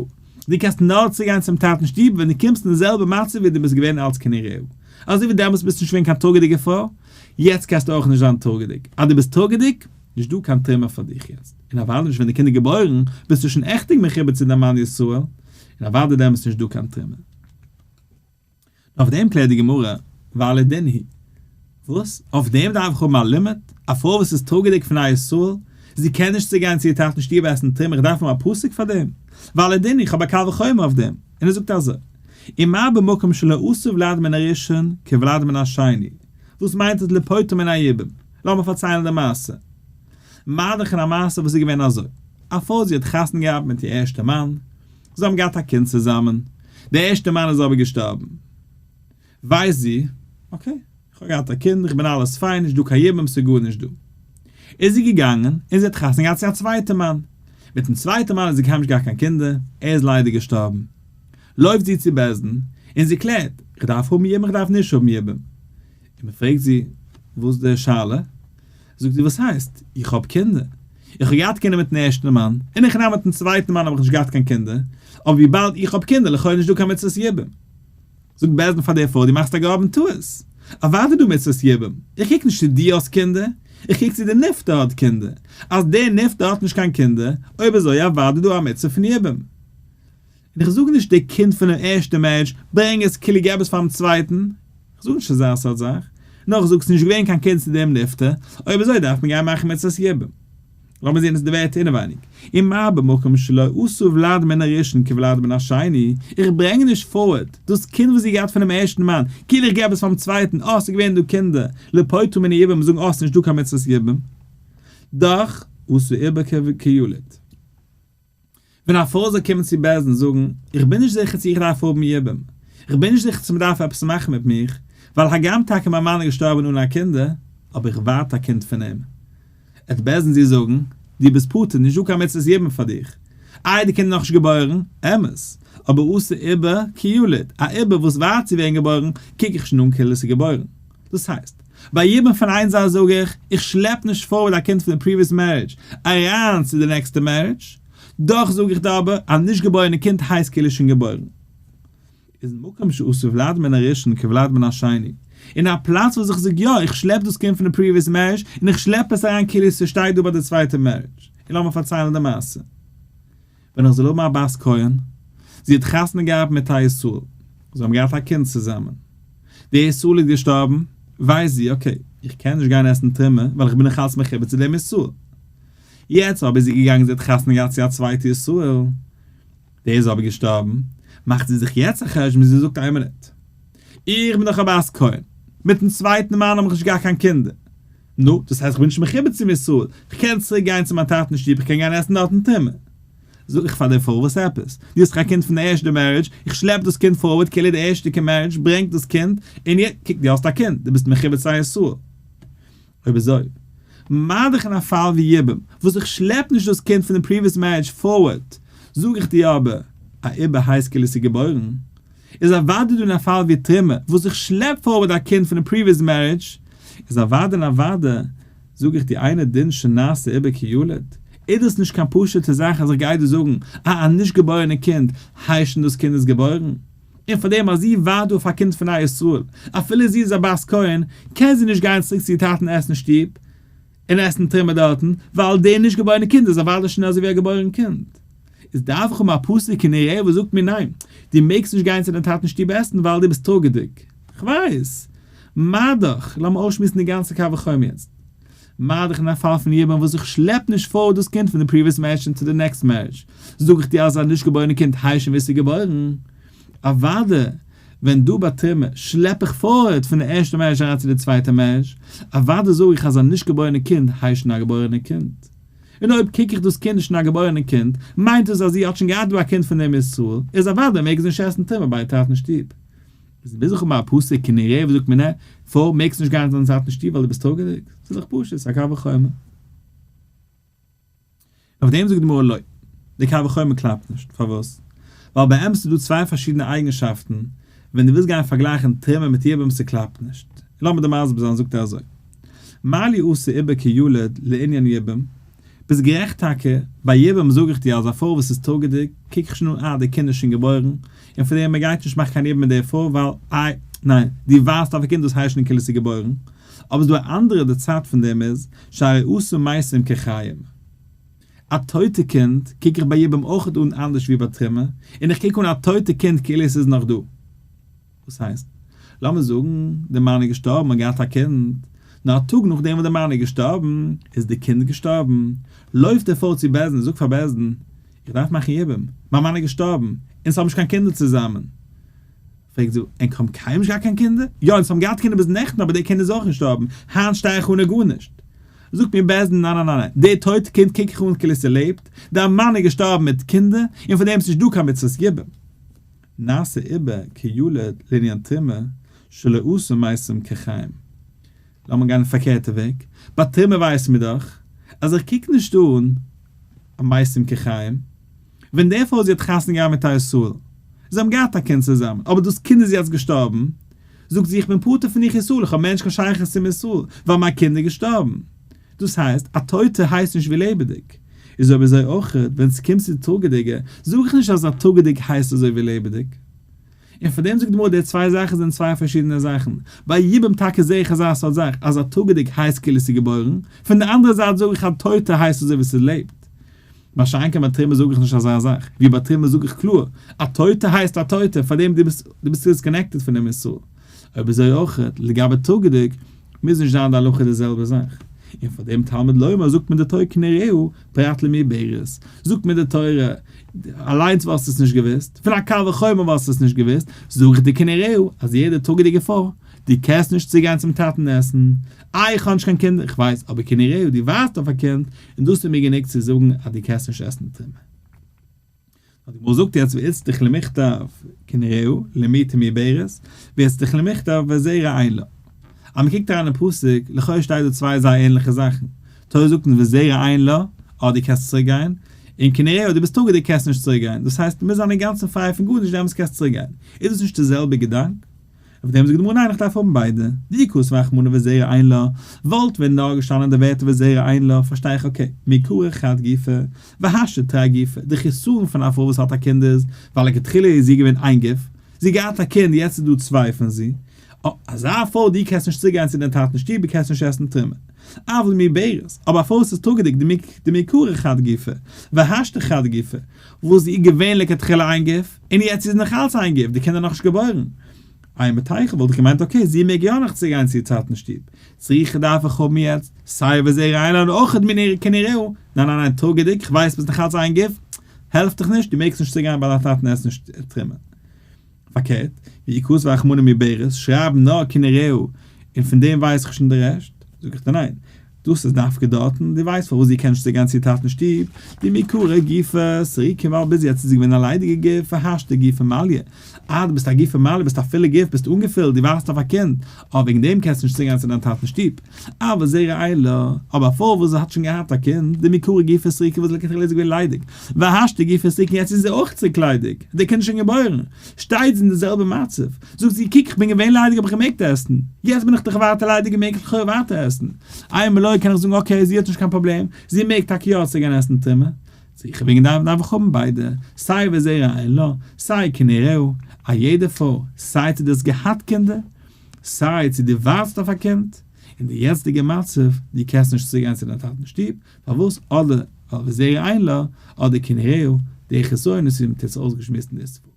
דו קענסט נאר צוגיין צום טאטן שטוב ווען דו קומסט אין די זעלבע מצב ווי דו ביסט געווען אלס כנעוריה, אזוי ווי דעמאלטס ביסטו נישט געווען קיין טראגעדיגע פרוי, יעצט קענסטו אויך נישט זיין טראגעדיג, אז דו ביסט טראגעדיג, נישט דא קיין תרומה פאר דיך יעצט, און אוודאי נישט ווען די קינד איז געבוירן, ביסטו שוין עכטיג מחובר צו דיין מאן ישראל, און אוודאי דעמאלטס נישט דא קיין תרומה. נאר אויף דעם קלערט די גמרא, והלא דין הוא. וואס? אויף דעם דארף איך האבן א לימוד? א פרוי וואס איז טראגעדיג פון א ישראל, זי קען נישט צוגיין צו איר טאטן שטוב עסן תרומה, איך דארף האבן א פסוק פאר דעם? והלא דין הוא, איך האב א קל וחומר אויף דעם. און ער זאגט אזוי, ומה במקום שלא עשה ולד מן הראשון כולד מן השני, וואס מיינט עס לפוטר מן היבום? לאמיר פארציילן די מעשה. מה דאך אין א מעשה וואס איז געווען אזוי, א פרוי זי האט חתונה געהאט מיט איר ערשטע מאן, זיי האבן געהאט א קינד צוזאמען, דער ערשטער מאן איז אבער געשטארבן. ווייסט זי, okay, איך האב געהאט א קינד, איך בין אלעס פיין, נישט דא קיין יבום, ס'איז גארנישט דא. איז זי געגאנגען און זי האט חתונה געהאט צו א צווייטע מאן. מיטן צווייטע מאן האט זי קיינמאל נישט געהאט קיין קינדער, ער איז ליידער געשטארבן. לויפט זי צו בית דין, און זי קלערט, איך דארף האבן יבום, איך דארף נישט האבן יבום. און מען פרעגט זי, וואס איז די שאלה? זאגט זי, וואס הייסט? איך האב קינדער. איך האב געהאט קינדער מיטן ערשטן מאן, און איך נאר מיטן צווייטן מאן האב איך נישט געהאט קיין קינדער, אבער וויבאלד איך האב קינדער לכאו' נישט דא קיין מצוות יבום. זאגט בית דין פאר די פרוי, דו מאכסט א גראבן טעות. אוודאי דא מצוות יבום. איך קוק נישט צו דו האסט קינדער, איך קוק צו די נפטר האט קינדער. אז דער נפטר האט נישט קיין קינדער, אויב אזוי אוודאי דא א מצוה פון יבום. און איך זאג נישט די קינד פונעם ערשטע marriage, ברענג עס כאילו געב עס פארן צווייטן, איך זאג נישט אזא סארט זאך, נאר איך זאג ס'נישט געווען קיין קינד צו דעם נפטר, אויב אזוי דארף מען גיין מאכן מצוות יבום. לאמיר זען עס די ווערטער אינעווייניג, ומה במקום שלא עשה ולד מן הראשון כולד מן השני, איך ברענג נישט forward דאס קינד וואס זי געהאט פונעם ערשטן מאן, כאילו איך געב עס פארן צווייטן, אה ס'איז געווען דא קינדער, לפוטרו מן היבום זאגן אה ס'נישט דא קיין מצוות יבום. דאך עשה עובר כילוד. ווען א פרוי זאל קומען צו בית דין זאגן, איך בין נישט זיכער צו איך דארף האבן יבום, איך בין נישט זיכער צו מען דארף עפעס מאכן מיט מיך, ווייל הגם טאקע מיין מאן איז געשטארבן אן א קינדער, אבער איך ווארט א קינד פון אים. עט בית דין זי זאגן, דו ביסט פטור, נישט דא קיין מצוות יבום פאר דיך. איי די קינד איז נאכנישט געבוירן? אמת. אבער עשה עובר כילוד, א עובר וואס ווארט צו ווערן געבוירן, קוק איך שוין אן כאילו עס איז געבוירן. דאס הייסט, ביי יבום פון איין זייט זאג איך, איך שלעפ נישט forward א קינד פון די previous marriage אריין צו די נעקסטע marriage, דאך זאג איך דיר אבער, א נישט געבוירענע קינד הייסט כאילו שוין געבוירן. איז מקום שעשה ולד מן הראשון כולד מן השני, אין א פלאץ וואס איך זאג יא, איך שלעפ דאס קינד פון די previous marriage און איך שלעפ עס אריין כאילו ס'שטייט דא ביי די צווייטע marriage. און לאמיר פארציילן די מעשה. ווען איך זאל האבן א בת כהן, זי האט חתונה געהאט מיט א ישראל, זיי האבן געהאט א קינד צוזאמען, דער ישראל איז געשטארבן, ווייסט זי, okay, איך קען נישט גיין עסן תרומה, ווייל איך בין נאך אלץ מחובר צו דעם ישראל. יעצט אבער איז זי געגאנגען זי האט חתונה געהאט צו א צווייטע ישראל, דער איז אבער געשטארבן, מאכט זי זיך יעצט א חשבון, זי זאגט איין מינוט. איך בין דאך א בת כהן, מיטן צווייטן מאן האב איך נישט געהאט קיין קינדער, נו, דאס הייסט איך בין נישט מחובר צום ישראל, איך קען צוריק גיין צו מיין טאטן אין שטוב, איך קען גיין עסן דארטן תרומה. זאג איך פאר די פרוי וואס עפעס? דו האסט דאך א קינד פון די ערשטע marriage, איך שלעפ דאס קינד forward כאילו די ערשטע marriage ברענגט דאס קינד, און יע, קוק דו האסט א קינד, דו ביסט מחובר צו א ישראל. אויב אזוי, מה דאך אין א פאל ווי יבום, וואס איך שלעפ נישט דאס קינד פון די previous marriage forward, זאג איך דיר אבער, א עובר הייסט כאילו ס'איז געבוירן, איז אוודאי דא אין א פאל ווי תרומה, וואס איך שלעפ forward א קינד פון די previous marriage, איז אוודאי און אוודאי, זאג איך דיר אינו דין שנעשה עובר כילוד, איז דאס נישט קיין פשוט'ע זאך אז איך גיי דיר זאגן א א נישט געבוירענע קינד הייסט שוין דאס קינד איז געבוירן, און פאר דעם אז זי ווארט דא אויף א קינד פון א ישראל, אפילו זי איז א בת כהן, קען זי נישט גיין צוריק צו איר טאטן עסן שטוב, און עסן תרומה דארטן, ווייל דער נישט געבוירענע קינד איז אוודאי שוין אזוי ווי א געבוירן קינד. איז דארף איך האבן א פסוק אין ער וואס זאגט מיר ניין, דו מעגסט נישט גיין צו דיין טאטנ'ס שטוב עסן ווייל דו ביסט טראגעדיג. כ'ווייס. מה דאך, לאמיר אויסשמועסן די גאנצע קו וחומר יעצט. מה דאך אין א פאל פון יבום וואס איך שלעפ נישט forward דאס קינד פון די previous marriage צו די next marriage, זאג איך דיר אז א נישט געבוירענע קינד הייסט שוין ווי עס איז געבוירן. אוואדע, ווען דא ביי תרומה שלעפ איך forward פון די ערשטע marriage אריין צו די צווייטע marriage, אוואדע זאג איך אז א נישט געבוירענע קינד הייסט שוין א געבוירענע קינד. און אויב קוק איך דאס קינד איז שוין א געבוירענע קינד, מיינט דאס אז זי האט שוין געהאט דא א קינד פון דעם ישראל, איז אוודאי מעג זי נישט עסן תרומה ביי איר טאטן שטוב. איז מוז איך האבן א פסוק כנראה וואס זאגט מיר נע, פרוי מעגסט נישט גיין צו דיין טאטן שטוב ווייל דו ביסט טראגעדיג? ס'איז דאך פשוט, ס'איז א קל וחומר. אויף דעם זאגט די גמרא לא, די קל וחומר קלאפט נישט, פארוואס? ווייל באמת איז דא צוויי פארשידענע אייגנשאפטן ווען דו ווילסט גיין פארגלייכן תרומה מיט יבום ס'קלאפט נישט, און לאמיר דיר מסביר זיין זאגט ער אזוי, מה לי עשה עובר כילוד לענין יבום, ביסט גערעכט טאקע, ביי יבום זאג איך דיר אז א פרוי וואס איז טראגעדיג קוק איך שוין אן אה די קינד איז שוין געבוירן, און פאר דעם מ'גייט נישט מאכן קיין יבום מיט די פרוי ווייל איי ניין דו ווייזט אויף א קינד דאס הייסט שוין כאילו ס'איז געבוירן, אבער ס'דא א אנדערע די צד פון דעם איז שהרי עשה מתים כחיים. א טויטע קינד קוק איך ביי יבום אויכעט אן אנדערש ווי ביי תרומה, און איך קוק אן א טויטע קינד כאילו עס איז נאך דא. וואס הייסט? לאמיר זאגן די מאן איז געשטארבן און געהאט א קינד, נאר א טאג נאכדעם וואס די מאן איז געשטארבן איז די קינד געשטארבן, לויפט די פרוי צו בית דין און זאגט פאר בית דין, איך דארף מאכן יבום, מיין מאן איז געשטארבן, אונז האבן נישט קיין קינדער צוזאמען. פרעגט זי, ענק האבן קיינמאל נישט געהאט קיין קינדער? יא, אונז האבן געהאט קינדער ביז נעכטן, אבער די קינד איז אויך געשטארבן, היינט שטיי איך אנע גארנישט. זאגט מיר בית דין, ניין ניין ניין, די טויטע קינד קוק איך אן כאילו ס'לעבט, דיין מאן איז געשטארבן מיט קינדער, און פאר דעם איז נישט דא קיין מצוות יבום. נעשה עובר כילוד לענין תרומה, שלא עשה מתים כחיים. לאמיר גיין די פארקערטע וועג, ביי תרומה ווייסן מיר דאך אז איך קוק נישט אן א מתים כחיים, ווען די פרוי זי האט חתונה געהאט מיט א ישראל, זיי האבן געהאט א קינד צוזאמען, אבער דאס קינד איז יעצט געשטארבן, זאגט זי איך בין פטור פון איך ישראל, איך האב מער נישט קיין שייכות צום ישראל, ווייל מיין קינד איז געשטארבן. דאס הייסט, א טויטע הייסט נישט ווי לעבעדיג. איז אויב אזוי אויך, ווען ס'קומט צו טראגעדיגע, זאג איך נישט אז א טראגעדיג הייסט אזוי ווי לעבעדיג. און פאר דעם זאגט די גמרא די צוויי זאכן זענען צוויי פארשידענע זאכן. ביי יבום טאקע זעה איך אזא סארט זאך, אז א טראגעדיג הייסט כאילו ס'איז געבוירן, פון די אנדערע זייט זאג איך א טויטע הייסט אזוי ווי ס'לעבט. מה שאין כן ביי תרומה זאג איך נישט אזא זאך, ווי ביי תרומה זאג איך קלאר, א טויטע הייסט א טויטע, פאר דעם דו ביסט דו ביסט disconnected פונעם איסור. אויב אזוי אויך, לגבי טראגעדיג, מוז נישט זיין די הלכה די זעלבע זאך. און פאר דעם תלמוד לומר זאגט מיר די תורה כנעוריה פרט למעוברת, זאגט מיר די תורה, אליינס וואלסטו עס נישט געוואוסט, פון א קל וחומר וואלסטו עס נישט געוואוסט, זאג איך דיר כנעוריה אז יעדע טראגעדיגע פרוי, דו קענסט נישט צוגיין צום טאטן עסן, איי איך האב נישט קיין קינדער, איך ווייס, אבער כנעוריה דו ווייזט אויף א קינד, און דאס איז מיר גענוג צו זאגן אז דו קענסט נישט עסן תרומה. נאר די גמרא זאגט יעצט ואיצטריך למיכתב כנעוריה למעוטי מעוברת, ואיצטריך למיכתב וזרע אין לה. אז מען קוקט אריין אין פסוק, לכאו' שטייט דא צוויי זייער ענליכע זאכן, תורה זאגט אונז וזרע אין לה, אה דו קענסט צוריק גיין, און כנעוריה דו ביסט טראגעדיג דו קענסט נישט צוריק גיין, דאס הייסט דו מוזט זיין אינגאנצן פריי פון גארנישט דעמאלטס קענסטו צוריק גיין. איז דאס נישט די זעלבע געדאנק? אויף דעם זאגט די גמרא ניין איך דארף האבן ביידע, דאי כתב רחמנא וזרע אין לה, וואלט ווען נאר געשטאנען די ווערטער וזרע אין לה פארשטיי איך okay, מעיקרא חד גופא, והשתא תרי גופי, די חיסרון פון א פרוי וואס האט א קינד איז, ווייל לכתחילה איז זי געווען איין גוף, זי האט געהאט א קינד יעצט איז דא צוויי פון זי, אה, אזא פרוי דו קענסט נישט צוגיין צו דיין טאטן שטוב דו קענסט נישט עסן תרומה. אבל מעוברת, אבער א פרוי וואס איז טראגעדיג דמעיקרא חד גופא, והשתא חד גופא, וואס זי איז געווען לכתחילה איין גוף, און יעצט איז נאך אלץ איין גוף, די קינדער נאכנישט געבוירן. אימא תיכול וואלט איך געמיינט okay זי מעג יא נאך צוגיין צו איר טאטן שטוב, צריכה דארף איך האבן יעצט, סיי וזרע אין לה און אויך מיר כנעוריה, ניין ניין ניין טראגעדיג, כ'ווייס ביסט נאך אלץ איין גוף, העלפט דיך נישט, דו מעגסט נישט צוגיין ביי דיין טאטן עסן תרומה. פארקערט, ואי כתב רחמנא מעוברת, שרייב נאר כנעוריה און פון דעם ווייס איך שוין די רעשט, זאג איך דיר ניין, דאס איז דווקא דארטן, דו ווייסט פארוואס זי קען נישט צוגיין צו איר טאטן שטוב, דמעיקרא גופא סריקא ווייל ביז יעצט איז זי געווען א ליידיגע גוף והשתא גופא מליא, אה דו ביסט א גופא מליא ביסט א פולע גוף ביסט אנגעפילט דו ווארטסט אויף א קינד, אה וועגן דעם קענסטו נישט צוגיין צו דיין טאטן שטוב, אבל זרע אין לה, אבער א פרוי וואס האט שוין געהאט א קינד, דמעיקרא גופא סריקא וואס לכתחילה איז זי געווען ליידיג, והשתא גופא סריקא יעצט איז זי אויך צוריק ליידיג, די קינד איז שוין געבוירן, שטייט זי אין די זעלבע מצב, זאגט זי, קוק איך בין געווען ליידיג האב איך געמעגט עסן, יעצט בין איך דאך ווייטער ליידיג און מעג איך לכאורה ווייטער עסן, אימא לא קען איך זאגן okay זי האט נישט קיין פראבלעם, זי מעג טאקע יא צוגיין עסן תרומה, זיכער וועגן דעם דארף איך האבן ביידע, סיי וזרע אין לה, סיי כנעוריה, א יעדע פרוי, סיי צו דו האסט געהאט קינדער, סיי צו דו ווארטסט אויף א קינד, אין די יעצטיגע מצב, דו קענסט נישט צוגיין צו דיין טאטנ'ס שטוב, פארוואס אדער ווייל וזרע אין לה, אדער כנעוריה, די חסרונות ווי מ'טוט עס אויסגעשמועסט אין די ספרים.